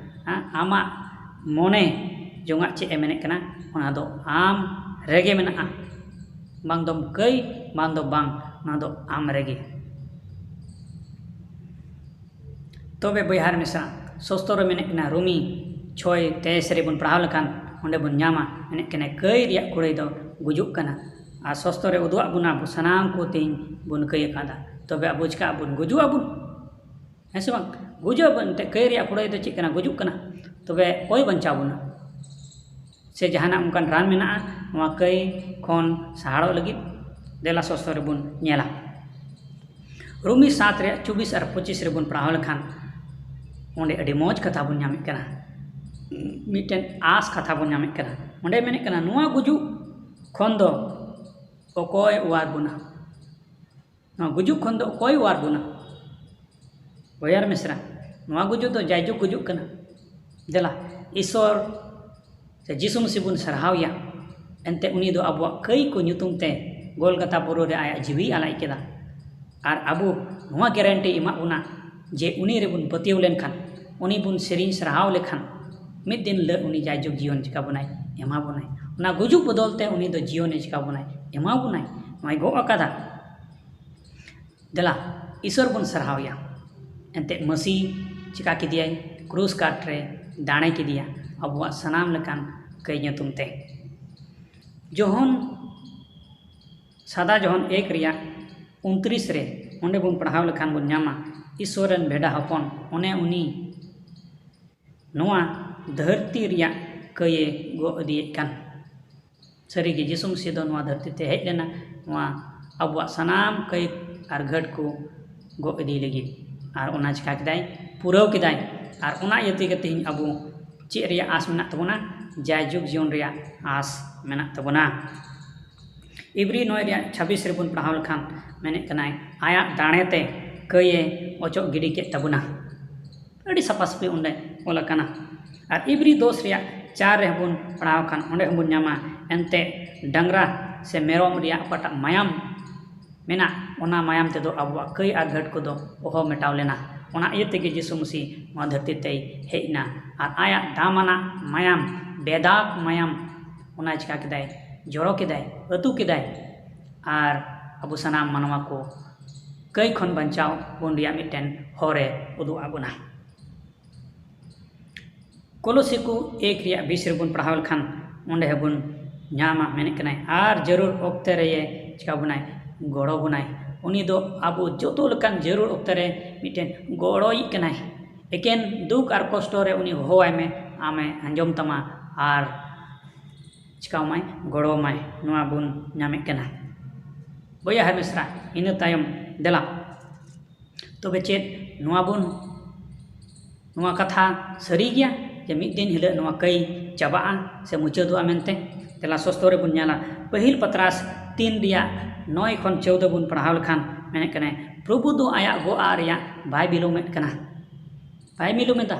ᱦᱮᱸ, ᱟᱢᱟᱜ ᱢᱚᱱᱮ ᱡᱚᱝᱟᱜ ᱪᱮᱫ ᱮ ᱢᱮᱱᱮᱫ ᱠᱟᱱᱟ, ᱚᱱᱟ ᱫᱚ ᱟᱢ ᱨᱮᱜᱮ ᱢᱮᱱᱟᱜᱼᱟ᱾ ᱵᱟᱝ ᱫᱚᱢ ᱠᱟᱹᱭ, ᱵᱟᱝ ᱫᱚ ᱵᱟᱝ, ᱚᱱᱟ ᱫᱚ ᱟᱢ ᱨᱮᱜᱮ᱾ ᱛᱚᱵᱮ ᱵᱚᱭᱦᱟ ᱨᱮ ᱢᱤᱥᱨᱟ, ᱥᱚᱥᱛᱚ ᱨᱮ ᱢᱮᱱᱮᱫ ᱠᱟᱱᱟ, ᱨᱳᱢᱤ ᱪᱷᱚᱭ ᱛᱮᱭᱤᱥ ᱨᱮᱵᱚᱱ ᱯᱟᱲᱦᱟᱣ ᱞᱮᱠᱷᱟᱱ ᱚᱸᱰᱮ ᱵᱚᱱ ᱧᱟᱢᱟ, ᱢᱮᱱᱮᱫ ᱠᱟᱱᱟ, ᱠᱟᱹᱭ ᱨᱮᱭᱟᱜ ᱠᱩᱲᱟᱹᱭ ᱫᱚ ᱜᱩᱡᱩᱜ ᱠᱟᱱᱟ᱾ ᱟᱨ ᱥᱚᱥᱛᱚ ᱨᱮ ᱩᱫᱩᱜ ᱟᱜ ᱵᱚᱱᱟ, ᱟᱵᱚ ᱥᱟᱱᱟᱢ ᱠᱚ ᱛᱮᱦᱮᱧ ᱵᱚᱱ ᱠᱟᱹᱭ ᱟᱠᱟᱫᱟ᱾ ᱛᱚᱵᱮ ᱟᱵᱚ ᱪᱤᱠᱟᱹᱜ ᱟᱵᱚᱱ? ᱜᱩᱡᱩᱜ ᱟᱵᱚᱱ, ᱦᱮᱸ ᱥᱮ ᱵᱟᱝ? ᱜᱩᱡᱩᱜ ᱟᱵᱚᱱ᱾ ᱮᱱᱛᱮᱫ ᱠᱟᱹᱭ ᱨᱮᱭᱟᱜ ᱠᱩᱲᱟᱹᱭ ᱫᱚ ᱪᱮᱫ ᱠᱟᱱᱟ? ᱜᱩᱡᱩᱜ ᱠᱟᱱᱟ᱾ ᱛᱚᱵᱮ ᱚᱠᱚᱭ ᱵᱟᱧᱪᱟᱣ ᱵᱚᱱᱟ? ᱥᱮ ᱡᱟᱦᱟᱱᱟᱜ ᱚᱱᱠᱟᱱ ᱨᱟᱱ ᱢᱮᱱᱟᱜᱼᱟ ᱱᱚᱣᱟ ᱠᱟᱹᱭ ᱠᱷᱚᱱ ᱥᱟᱦᱟᱲᱚᱜ ᱞᱟᱹᱜᱤᱫ? ᱫᱮᱞᱟ ᱥᱚᱥᱛᱚ ᱨᱮᱵᱚᱱ ᱧᱮᱞᱟ᱾ ᱨᱳᱢᱤ ᱥᱟᱛ ᱨᱮᱭᱟᱜ ᱪᱚᱵᱵᱤᱥ ᱟᱨ ᱯᱚᱸᱪᱤᱥ ᱨᱮᱵᱚᱱ ᱯᱟᱲᱦᱟᱣ ᱞᱮᱠᱷᱟᱱ ᱚᱸᱰᱮ ᱟᱹᱰᱤ ᱢᱚᱡᱽ ᱠᱟᱛᱷᱟ ᱵᱚᱱ ᱧᱟᱢᱮᱫ ᱠᱟᱱᱟ, ᱢᱤᱫᱴᱮᱱ ᱟᱸᱥ ᱠᱟᱛᱷᱟ ᱵᱚᱱ ᱧᱟᱢᱮᱫ ᱠᱟᱱᱟ᱾ ᱚᱸᱰᱮ ᱢᱮᱱᱮᱫ ᱠᱟᱱᱟ, ᱱᱚᱣᱟ ᱜᱩᱡᱩᱜ ᱠᱷᱚᱱ ᱫᱚ ᱚᱠᱚᱭ ᱚᱣᱟᱨ ᱵᱚᱱᱟ? ᱱᱚᱣᱟ ᱜᱩᱡᱩᱜ ᱠᱷᱚᱱ ᱫᱚ ᱚᱠᱚᱭ ᱚᱣᱟᱨ ᱵᱚᱱᱟ? ᱵᱚᱭᱦᱟ ᱨᱮ ᱢᱤᱥᱨᱟ, ᱱᱚᱣᱟ ᱜᱩᱡᱩᱜ ᱫᱚ ᱡᱟᱭᱡᱩᱜᱽ ᱜᱩᱡᱩᱜ ᱠᱟᱱᱟ᱾ ᱫᱮᱞᱟ, ᱤᱥᱚᱨ ᱥᱮ ᱡᱤᱥᱩ ᱢᱟᱹᱥᱤ ᱵᱚᱱ ᱥᱟᱨᱦᱟᱣᱮᱭᱟ᱾ ᱮᱱᱛᱮ ᱩᱱᱤ ᱫᱚ ᱟᱵᱚᱣᱟᱜ ᱠᱟᱹᱭ ᱠᱚ ᱧᱩᱛᱩᱢ ᱛᱮ ᱜᱳᱞᱜᱟᱛᱟ ᱵᱩᱨᱩ ᱨᱮ ᱟᱭᱟᱜ ᱡᱤᱣᱤᱭ ᱟᱞᱟᱭ ᱠᱮᱫᱟ᱾ ᱟᱨ ᱟᱵᱚ ᱱᱚᱣᱟ guarantee ᱮᱢᱟᱜ ᱵᱚᱱᱟ ᱡᱮ ᱩᱱᱤ ᱨᱮᱵᱚᱱ ᱯᱟᱹᱛᱭᱟᱹᱣ ᱞᱮᱱᱠᱷᱟᱱ, ᱩᱱᱤ ᱵᱚᱱ ᱥᱮᱨᱮᱧ ᱥᱟᱨᱦᱟᱣ ᱞᱮᱠᱷᱟᱱ, ᱢᱤᱫ ᱫᱤᱱ ᱦᱤᱞᱳᱜ ᱩᱱᱤ ᱡᱟᱭᱡᱩᱜᱽ ᱡᱤᱭᱚᱱ ᱪᱤᱠᱟ ᱵᱚᱱᱟᱭ? ᱮᱢᱟ ᱵᱚᱱᱟᱭ᱾ ᱚᱱᱟ ᱜᱩᱡᱩᱜ ᱵᱚᱫᱚᱞ ᱛᱮ ᱩᱱᱤ ᱫᱚ ᱡᱤᱭᱚᱱᱮ ᱪᱤᱠᱟ ᱵᱚᱱᱟᱭ? ᱮᱢᱟ ᱵᱚᱱᱟᱭ᱾ ᱱᱚᱣᱟᱭ ᱜᱚᱜ ᱟᱠᱟᱫᱟ᱾ ᱫᱮᱞᱟ, ᱤᱥᱚᱨ ᱵᱚᱱ ᱥᱟᱨᱦᱟᱣᱮᱭᱟ᱾ ᱮᱱᱛᱮ ᱢᱟᱹᱥᱤ ᱪᱤᱠᱟ ᱠᱮᱫᱮᱭᱟᱭ? ᱠᱨᱩᱥ ᱠᱟᱴ ᱨᱮ ᱫᱟᱲᱮ ᱠᱮᱫᱮᱭᱟ ᱟᱵᱚᱣᱟᱜ ᱥᱟᱱᱟᱢ ᱞᱮᱠᱟᱱ ᱠᱟᱹᱭ ᱧᱩᱛᱩᱢ ᱛᱮ᱾ ᱡᱚᱦᱚᱱ, ᱥᱟᱫᱟ ᱡᱚᱦᱚᱱ ᱮᱠ ᱨᱮᱭᱟᱜ ᱩᱱᱛᱨᱤᱥ ᱨᱮ ᱚᱸᱰᱮ ᱵᱚᱱ ᱯᱟᱲᱦᱟᱣ ᱞᱮᱠᱷᱟᱱ ᱵᱚᱱ ᱧᱟᱢᱟ, ᱤᱥᱚᱨ ᱨᱮᱱ ᱵᱷᱮᱰᱟ ᱦᱚᱯᱚᱱ, ᱚᱱᱮ ᱩᱱᱤ ᱱᱚᱣᱟ ᱫᱷᱟᱹᱨᱛᱤ ᱨᱮᱭᱟᱜ ᱠᱟᱹᱭᱮ ᱜᱚᱜ ᱤᱫᱤᱭᱮᱫ ᱠᱟᱱ᱾ ᱥᱟᱹᱨᱤᱜᱮ ᱡᱤᱥᱩ ᱢᱟᱹᱥᱤ ᱫᱚ ᱱᱚᱣᱟ ᱫᱷᱟᱹᱨᱛᱤ ᱛᱮ ᱦᱮᱡ ᱞᱮᱱᱟ, ᱱᱚᱣᱟ ᱟᱵᱚᱣᱟᱜ ᱥᱟᱱᱟᱢ ᱠᱟᱹᱭ ᱟᱨ ᱜᱷᱟᱹᱴ ᱠᱚ ᱜᱚᱜ ᱤᱫᱤ ᱞᱟᱹᱜᱤᱫ᱾ ᱟᱨ ᱚᱱᱟ ᱪᱤᱠᱟ ᱠᱮᱫᱟᱭ, ᱯᱩᱨᱟᱹᱣ ᱠᱮᱫᱟᱭ᱾ ᱟᱨ ᱚᱱᱟ ᱤᱭᱟᱹ ᱛᱮᱜᱮ ᱛᱮᱦᱮᱧ ᱟᱵᱚ ᱪᱮᱫ ᱨᱮᱭᱟᱜ ᱟᱸᱥ ᱢᱮᱱᱟᱜ ᱛᱟᱵᱚᱱᱟ? ᱡᱟᱭᱡᱩᱜᱽ ᱡᱤᱭᱚᱱ ᱨᱮᱭᱟᱜ ᱟᱸᱥ ᱢᱮᱱᱟᱜ ᱛᱟᱵᱚᱱᱟ᱾ ᱤᱵᱨᱤ ᱱᱚᱭ ᱨᱮᱭᱟᱜ ᱪᱷᱟᱵᱵᱤᱥ ᱨᱮᱵᱚᱱ ᱯᱟᱲᱦᱟᱣ ᱞᱮᱠᱷᱟᱱ ᱢᱮᱱᱮᱫ ᱠᱟᱱᱟᱭ, ᱟᱭᱟᱜ ᱫᱟᱲᱮ ᱛᱮ ᱠᱟᱹᱭᱮ ᱚᱪᱚᱜ ᱜᱤᱰᱤ ᱠᱮᱫ ᱛᱟᱵᱚᱱᱟ᱾ ᱟᱹᱰᱤ ᱥᱟᱯᱷᱟ ᱥᱟᱹᱯᱷᱤ ᱚᱸᱰᱮ ᱚᱞ ᱟᱠᱟᱱᱟ᱾ ᱟᱨ ᱤᱵᱨᱤ ᱫᱚᱥ ᱨᱮᱭᱟᱜ ᱪᱟᱨ ᱨᱮᱦᱚᱸ ᱵᱚᱱ ᱯᱟᱲᱦᱟᱣ ᱠᱷᱟᱱ ᱚᱸᱰᱮ ᱦᱚᱸᱵᱚᱱ ᱧᱟᱢᱟ, ᱮᱱᱛᱮ ᱰᱟᱝᱨᱟ ᱥᱮ ᱢᱮᱨᱚᱢ ᱨᱮᱭᱟᱜ ᱚᱠᱟᱴᱟᱜ ᱢᱟᱭᱟᱢ ᱢᱮᱱᱟᱜ, ᱚᱱᱟ ᱢᱟᱭᱟᱢ ᱛᱮᱫᱚ ᱟᱵᱚᱣᱟᱜ ᱠᱟᱹᱭ ᱟᱨ ᱜᱷᱟᱹᱴ ᱠᱚᱫᱚ ᱚᱦᱚ ᱢᱮᱴᱟᱣ ᱞᱮᱱᱟ᱾ ᱚᱱᱟ ᱤᱭᱟᱹ ᱛᱮᱜᱮ ᱡᱤᱥᱩ ᱢᱟᱹᱥᱤ ᱱᱚᱣᱟ ᱫᱷᱟᱹᱨᱛᱤ ᱛᱮᱭ ᱦᱮᱡ ᱮᱱᱟ᱾ ᱟᱨ ᱟᱭᱟᱜ ᱫᱟᱢᱟᱱᱟᱜ ᱢᱟᱭᱟᱢ, ᱵᱮᱫᱟᱜᱽ ᱢᱟᱭᱟᱢ, ᱚᱱᱟᱭ ᱪᱤᱠᱟ ᱠᱮᱫᱟᱭ? ᱡᱚᱨᱚ ᱠᱮᱫᱟᱭ, ᱟᱹᱛᱩ ᱠᱮᱫᱟᱭ᱾ ᱟᱨ ᱟᱵᱚ ᱥᱟᱱᱟᱢ ᱢᱟᱱᱣᱟ ᱠᱚ ᱠᱟᱹᱭ ᱠᱷᱚᱱ ᱵᱟᱧᱪᱟᱣ ᱵᱚᱱ ᱨᱮᱭᱟᱜ ᱢᱤᱫᱴᱮᱱ ᱦᱚᱨᱮ ᱩᱫᱩᱜ ᱟᱫ ᱵᱚᱱᱟ᱾ ᱠᱚᱞᱚᱥᱤ ᱠᱚ ᱮᱠ ᱨᱮᱭᱟᱜ ᱵᱤᱥ ᱨᱮᱵᱚᱱ ᱯᱟᱲᱦᱟᱣ ᱞᱮᱠᱷᱟᱱ ᱚᱸᱰᱮ ᱦᱚᱸᱵᱚᱱ ᱧᱟᱢᱟ, ᱢᱮᱱᱮᱫ ᱠᱟᱱᱟᱭ, ᱟᱨ ᱡᱟᱹᱨᱩᱲ ᱚᱠᱛᱮ ᱨᱮᱭᱮ ᱪᱤᱠᱟ ᱵᱚᱱᱟᱭ? ᱜᱚᱲᱚ ᱵᱚᱱᱟᱭ᱾ ᱩᱱᱤ ᱫᱚ ᱟᱵᱚ ᱡᱚᱛᱚ ᱞᱮᱠᱟᱱ ᱡᱟᱹᱨᱩᱲ ᱚᱠᱛᱮ ᱨᱮ ᱢᱤᱫᱴᱮᱱ ᱜᱚᱲᱚᱭᱤᱡ ᱠᱟᱱᱟᱭ᱾ ᱮᱠᱮᱱ ᱫᱩᱠ ᱟᱨ ᱠᱚᱥᱴᱚ ᱨᱮ ᱩᱱᱤ ᱦᱚᱦᱚᱣᱟᱭ ᱢᱮ, ᱟᱢᱮ ᱟᱸᱡᱚᱢ ᱛᱟᱢᱟ ᱟᱨ ᱪᱤᱠᱟᱣᱟᱢᱟᱭ? ᱜᱚᱲᱚᱣᱟᱢᱟᱭ᱾ ᱱᱚᱣᱟ ᱵᱚᱱ ᱧᱟᱢᱮᱫ ᱠᱟᱱᱟ᱾ ᱵᱚᱭᱦᱟ ᱟᱨ ᱢᱤᱥᱨᱟ, ᱤᱱᱟᱹ ᱛᱟᱭᱚᱢ ᱫᱮᱞᱟ, ᱛᱚᱵᱮ ᱪᱮᱫ ᱱᱚᱣᱟ ᱵᱚᱱ, ᱱᱚᱣᱟ ᱠᱟᱛᱷᱟ ᱥᱟᱹᱨᱤ ᱜᱮᱭᱟ ᱡᱮ ᱢᱤᱫ ᱫᱤᱱ ᱦᱤᱞᱳᱜ ᱱᱚᱣᱟ ᱠᱟᱹᱭ ᱪᱟᱵᱟᱜᱼᱟ ᱥᱮ ᱢᱩᱪᱟᱹᱫᱚᱜᱼᱟ ᱢᱮᱱᱛᱮ? ᱫᱮᱞᱟ ᱥᱚᱥᱛᱚ ᱨᱮᱵᱚᱱ ᱧᱮᱞᱟ, ᱯᱟᱹᱦᱤᱞ ᱯᱟᱛᱨᱟᱥ ᱛᱤᱱ ᱨᱮᱭᱟᱜ ᱱᱚᱭ ᱠᱷᱚᱱ ᱪᱳᱣᱫᱚ ᱵᱚᱱ ᱯᱟᱲᱦᱟᱣ ᱞᱮᱠᱷᱟᱱ ᱢᱮᱱᱮᱫ ᱠᱟᱱᱟᱭ, ᱯᱨᱚᱵᱷᱩ ᱫᱚ ᱟᱭᱟᱜ ᱜᱚᱜ ᱨᱮᱭᱟᱜ ᱵᱟᱭ ᱵᱤᱞᱚᱢᱮᱫ ᱠᱟᱱᱟ, ᱵᱟᱭ ᱵᱤᱞᱚᱢᱮᱫᱟ᱾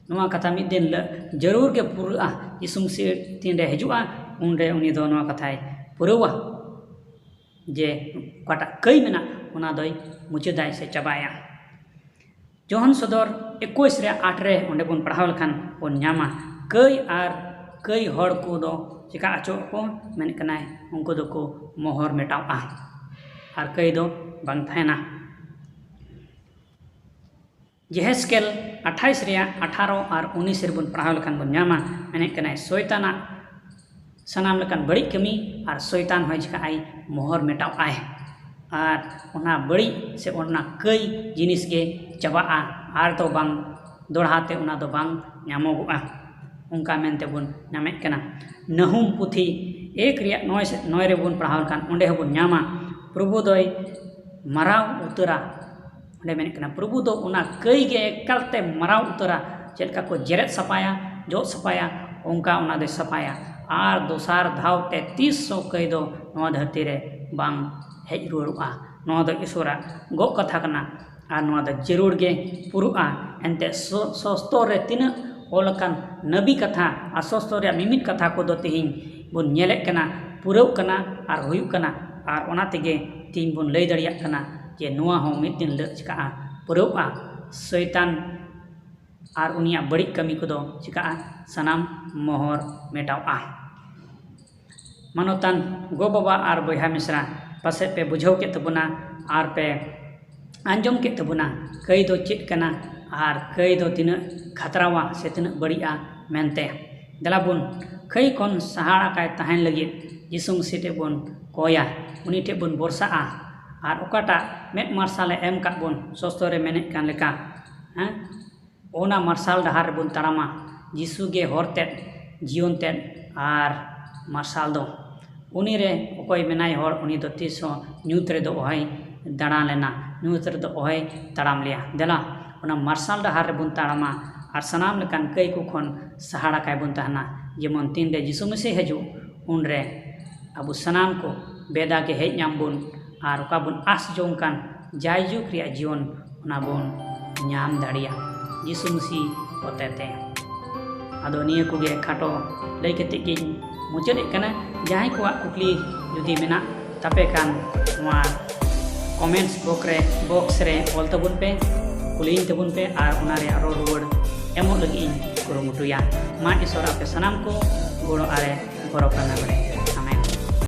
ᱱᱚᱣᱟ ᱠᱟᱛᱷᱟ ᱢᱤᱫ ᱫᱤᱱ ᱦᱤᱞᱳᱜ ᱡᱟᱹᱨᱩᱲ ᱜᱮ ᱯᱩᱨᱟᱹᱜᱼᱟ᱾ ᱡᱤᱥᱩ ᱢᱟᱹᱥᱤ ᱛᱤᱱᱨᱮ ᱦᱤᱡᱩᱜᱼᱟ, ᱩᱱᱨᱮ ᱩᱱᱤ ᱫᱚ ᱱᱚᱣᱟ ᱠᱟᱛᱷᱟᱭ ᱯᱩᱨᱟᱹᱣᱟ᱾ ᱡᱮ ᱚᱠᱟᱴᱟᱜ ᱠᱟᱹᱭ ᱢᱮᱱᱟᱜ, ᱚᱱᱟ ᱫᱚᱭ ᱢᱩᱪᱟᱹᱫᱟᱭ ᱥᱮ ᱪᱟᱵᱟᱭᱟ᱾ ᱡᱚᱦᱚᱱ ᱥᱚᱫᱚᱨ ᱮᱠᱩᱥ ᱨᱮ ᱟᱴ ᱨᱮ ᱚᱸᱰᱮ ᱵᱚᱱ ᱯᱟᱲᱦᱟᱣ ᱞᱮᱠᱷᱟᱱ ᱵᱚᱱ ᱧᱟᱢᱟ, ᱠᱟᱹᱭ ᱟᱨ ᱠᱟᱹᱭ ᱦᱚᱲ ᱠᱚᱫᱚ ᱪᱮᱠᱟ ᱚᱪᱚᱜ ᱟᱠᱚ? ᱢᱮᱱᱮᱫ ᱠᱟᱱᱟᱭ, ᱩᱱᱠᱩ ᱫᱚᱠᱚ ᱢᱚᱦᱚᱨ ᱢᱮᱴᱟᱣᱼᱟ ᱟᱨ ᱠᱟᱹᱭ ᱫᱚ ᱵᱟᱝ ᱛᱟᱦᱮᱱᱟ᱾ ᱡᱮᱦᱮᱥᱠᱮᱞ ᱟᱴᱷᱟᱭᱤᱥ ᱨᱮᱭᱟᱜ ᱟᱴᱷᱟᱨᱚ ᱟᱨ ᱩᱱᱤᱥ ᱨᱮᱵᱚᱱ ᱯᱟᱲᱦᱟᱣ ᱞᱮᱠᱷᱟᱱ ᱵᱚᱱ ᱧᱟᱢᱟ, ᱢᱮᱱᱮᱫ ᱠᱟᱱᱟᱭ, ᱥᱚᱭᱛᱟᱱᱟᱜ ᱥᱟᱱᱟᱢ ᱞᱮᱠᱟᱱ ᱵᱟᱹᱲᱤᱡ ᱠᱟᱹᱢᱤ ᱟᱨ ᱥᱚᱭᱛᱟᱱ ᱦᱚᱸᱭ ᱪᱤᱠᱟᱹᱜ ᱟᱭ? ᱢᱚᱦᱚᱨ ᱢᱮᱴᱟᱣ ᱟᱭ᱾ ᱟᱨ ᱚᱱᱟ ᱵᱟᱹᱲᱤᱡ ᱥᱮ ᱚᱱᱟ ᱠᱟᱹᱭ ᱡᱤᱱᱤᱥ ᱜᱮ ᱪᱟᱵᱟᱜᱼᱟ, ᱟᱨ ᱫᱚ ᱵᱟᱝ ᱫᱚᱲᱦᱟ ᱛᱮ ᱚᱱᱟ ᱫᱚ ᱵᱟᱝ ᱧᱟᱢᱚᱜᱚᱜᱼᱟ᱾ ᱚᱱᱠᱟ ᱢᱮᱱᱛᱮ ᱵᱚᱱ ᱧᱟᱢᱮᱫ ᱠᱟᱱᱟ᱾ ᱱᱟᱹᱦᱩᱢ ᱯᱩᱛᱷᱤ ᱮᱠ ᱨᱮᱭᱟᱜ ᱱᱚᱭ ᱥᱮ ᱱᱚᱭ ᱨᱮᱵᱚᱱ ᱯᱟᱲᱦᱟᱣ ᱞᱮᱠᱷᱟᱱ ᱚᱸᱰᱮ ᱦᱚᱸᱵᱚᱱ ᱧᱟᱢᱟ, ᱯᱨᱚᱵᱷᱩ ᱫᱚᱭ ᱢᱟᱨᱟᱣ ᱩᱛᱟᱹᱨᱟ᱾ ᱚᱸᱰᱮ ᱢᱮᱱᱮᱫ ᱠᱟᱱᱟ, ᱯᱨᱚᱵᱷᱩ ᱫᱚ ᱚᱱᱟ ᱠᱟᱹᱭ ᱜᱮ ᱮᱠᱟᱞᱛᱮ ᱢᱟᱨᱟᱣ ᱩᱛᱟᱹᱨᱟ᱾ ᱪᱮᱫ ᱞᱮᱠᱟ ᱠᱚ ᱡᱮᱨᱮᱫ ᱥᱟᱯᱷᱟᱭᱟ, ᱡᱚᱜ ᱥᱟᱯᱷᱟᱭᱟ, ᱚᱱᱠᱟ ᱚᱱᱟ ᱫᱚᱭ ᱥᱟᱯᱷᱟᱭᱟ᱾ ᱟᱨ ᱫᱚᱥᱟᱨ ᱫᱷᱟᱣ ᱛᱮ ᱛᱤᱥ ᱦᱚᱸ ᱠᱟᱹᱭ ᱫᱚ ᱱᱚᱣᱟ ᱫᱷᱟᱹᱨᱛᱤ ᱨᱮ ᱵᱟᱝ ᱦᱮᱡ ᱨᱩᱣᱟᱹᱲᱚᱜᱼᱟ᱾ ᱱᱚᱣᱟ ᱫᱚ ᱤᱥᱚᱨᱟᱜ ᱜᱚᱜ ᱠᱟᱛᱷᱟ ᱠᱟᱱᱟ᱾ ᱟᱨ ᱱᱚᱣᱟ ᱫᱚ ᱡᱟᱹᱨᱩᱲ ᱜᱮ ᱯᱩᱨᱟᱹᱜᱼᱟ᱾ ᱮᱱᱛᱮ ᱥᱚ-, ᱥᱚᱥᱛᱚᱨ ᱨᱮ ᱛᱤᱱᱟᱹᱜ ᱚᱞ ᱟᱠᱟᱱ ᱱᱟᱹᱵᱤ ᱠᱟᱛᱷᱟ ᱟᱨ ᱥᱚᱥᱛᱚᱨ ᱨᱮᱭᱟᱜ ᱢᱤᱢᱤᱫ ᱠᱟᱛᱷᱟ ᱠᱚᱫᱚ ᱛᱮᱦᱮᱧ ᱵᱚᱱ ᱧᱮᱞᱮᱫ ᱠᱟᱱᱟ, ᱯᱩᱨᱟᱹᱜ ᱠᱟᱱᱟ ᱟᱨ ᱦᱩᱭᱩᱜ ᱠᱟᱱᱟ᱾ ᱟᱨ ᱚᱱᱟ ᱛᱮᱜᱮ ᱛᱮᱦᱮᱧ ᱵᱚᱱ ᱞᱟᱹᱭ ᱫᱟᱲᱮᱭᱟᱜ ᱠᱟᱱᱟ ᱡᱮ ᱱᱚᱣᱟ ᱦᱚᱸ ᱢᱤᱫ ᱫᱤᱱ ᱦᱤᱞᱳᱜ ᱪᱤᱠᱟᱹᱜᱼᱟ, ᱯᱩᱨᱟᱹᱜᱼᱟ᱾ ᱥᱚᱭᱛᱟᱱ ᱟᱨ ᱩᱱᱤᱭᱟᱜ ᱵᱟᱹᱲᱤᱡ ᱠᱟᱹᱢᱤ ᱠᱚᱫᱚ ᱪᱤᱠᱟᱹᱜᱼᱟ, ᱥᱟᱱᱟᱢ ᱢᱚᱦᱚᱨ ᱢᱮᱴᱟᱣᱜᱼᱟ᱾ ᱢᱟᱱᱚᱛᱟᱱ ᱜᱚ-ᱵᱟᱵᱟ ᱟᱨ ᱵᱚᱭᱦᱟ ᱢᱤᱥᱨᱟ, ᱯᱟᱥᱮᱡ ᱯᱮ ᱵᱩᱡᱷᱟᱹᱣ ᱠᱮᱫ ᱛᱟᱵᱚᱱᱟ ᱟᱨ ᱯᱮ ᱟᱸᱡᱚᱢ ᱠᱮᱫ ᱛᱟᱵᱚᱱᱟ ᱠᱟᱹᱭ ᱫᱚ ᱪᱮᱫ ᱠᱟᱱᱟ ᱟᱨ ᱠᱟᱹᱭ ᱫᱚ ᱛᱤᱱᱟᱹᱜ ᱠᱷᱟᱛᱨᱟᱣᱟ ᱥᱮ ᱛᱤᱱᱟᱹᱜ ᱵᱟᱹᱲᱤᱡᱼᱟ ᱢᱮᱱᱛᱮ᱾ ᱫᱮᱞᱟ ᱵᱚᱱ ᱠᱟᱹᱭ ᱠᱷᱚᱱ ᱥᱟᱦᱟ ᱟᱠᱟᱭ ᱛᱟᱦᱮᱱ ᱞᱟᱹᱜᱤᱫ ᱡᱤᱥᱩ ᱢᱟᱹᱥᱤ ᱴᱷᱮᱱ ᱵᱚᱱ ᱠᱚᱭᱟ, ᱩᱱᱤ ᱴᱷᱮᱱ ᱵᱚᱱ ᱵᱷᱚᱨᱥᱟᱜᱼᱟ᱾ ᱟᱨ ᱚᱠᱟᱴᱟᱜ ᱢᱮᱫ ᱢᱟᱨᱥᱟᱞᱮ ᱮᱢ ᱠᱟᱜ ᱵᱚᱱ ᱥᱚᱥᱛᱚ ᱨᱮ ᱢᱮᱱᱮᱫ ᱠᱟᱱ ᱞᱮᱠᱟ, ᱦᱮᱸ, ᱚᱱᱟ ᱢᱟᱨᱥᱟᱞ ᱰᱟᱦᱟᱨ ᱨᱮᱵᱚᱱ ᱛᱟᱲᱟᱢᱟ᱾ ᱡᱤᱥᱩ ᱜᱮ ᱦᱚᱨ ᱛᱮᱫ, ᱡᱤᱭᱚᱱ ᱛᱮᱫ ᱟᱨ ᱢᱟᱨᱥᱟᱞ ᱫᱚ᱾ ᱩᱱᱤ ᱨᱮ ᱚᱠᱚᱭ ᱢᱮᱱᱟᱭ ᱦᱚᱲ, ᱩᱱᱤ ᱫᱚ ᱛᱤᱥ ᱦᱚᱸ ᱧᱩᱛ ᱨᱮᱫᱚ ᱚᱦᱚᱭ ᱫᱟᱬᱟ ᱞᱮᱱᱟ, ᱧᱩᱛ ᱨᱮᱫᱚ ᱚᱦᱚᱭ ᱛᱟᱲᱟᱢ ᱞᱮᱭᱟ᱾ ᱫᱮᱞᱟ, ᱚᱱᱟ ᱢᱟᱨᱥᱟᱞ ᱰᱟᱦᱟᱨ ᱨᱮᱵᱚᱱ ᱛᱟᱲᱟᱢᱟ ᱟᱨ ᱥᱟᱱᱟᱢ ᱞᱮᱠᱟᱱ ᱠᱟᱹᱭ ᱠᱚ ᱠᱷᱚᱱ ᱥᱟᱦᱟ ᱰᱟᱠᱟᱭ ᱵᱚᱱ ᱛᱟᱦᱮᱱᱟ᱾ ᱡᱮᱢᱚᱱ ᱛᱤᱱᱨᱮ ᱡᱤᱥᱩ ᱢᱟᱹᱥᱤ ᱦᱤᱡᱩᱜ, ᱩᱱᱨᱮ ᱟᱵᱚ ᱥᱟᱱᱟᱢ ᱠᱚ ᱵᱮᱫᱟ ᱜᱮ ᱦᱮᱡ ᱧᱟᱢ ᱵᱚᱱ ᱟᱨ ᱚᱠᱟ ᱵᱚᱱ ᱟᱥ ᱡᱚᱝ ᱠᱟᱱ ᱡᱟᱭᱡᱩᱜᱽ ᱨᱮᱭᱟᱜ ᱡᱤᱭᱚᱱ, ᱚᱱᱟ ᱵᱚᱱ ᱧᱟᱢ ᱫᱟᱲᱮᱭᱟᱜᱼᱟ ᱡᱤᱥᱩ ᱢᱟᱹᱥᱤ ᱦᱚᱛᱮᱛᱮ᱾ ᱟᱫᱚ ᱱᱤᱭᱟᱹ ᱠᱚᱜᱮ ᱠᱷᱟᱴᱚ ᱞᱟᱹᱭ ᱠᱟᱛᱮ ᱜᱤᱧ ᱢᱩᱪᱟᱹᱫᱮᱫ ᱠᱟᱱᱟ᱾ ᱡᱟᱦᱟᱸᱭ ᱠᱚᱣᱟᱜ ᱠᱩᱠᱞᱤ ᱡᱩᱫᱤ ᱢᱮᱱᱟᱜ ᱛᱟᱯᱮ ᱠᱷᱟᱱ, ᱱᱚᱣᱟ comments box ᱨᱮ, box ᱨᱮ ᱚᱞ ᱛᱟᱵᱚᱱ ᱯᱮ, ᱠᱩᱞᱤᱭᱤᱧ ᱛᱟᱵᱚᱱ ᱯᱮ ᱟᱨ ᱚᱱᱟ ᱨᱮᱭᱟᱜ ᱨᱚᱲ ᱨᱩᱣᱟᱹᱲ ᱮᱢᱚᱜ ᱞᱟᱹᱜᱤᱫ ᱤᱧ ᱠᱩᱨᱩᱢᱩᱴᱩᱭᱟ᱾ ᱢᱟ ᱤᱥᱚᱨ ᱟᱯᱮ ᱥᱟᱱᱟᱢ ᱠᱚ ᱜᱚᱲᱚ ᱟᱨᱮ ᱜᱚᱨᱚᱵ ᱨᱟᱱᱟ ᱵᱟᱲᱮ᱾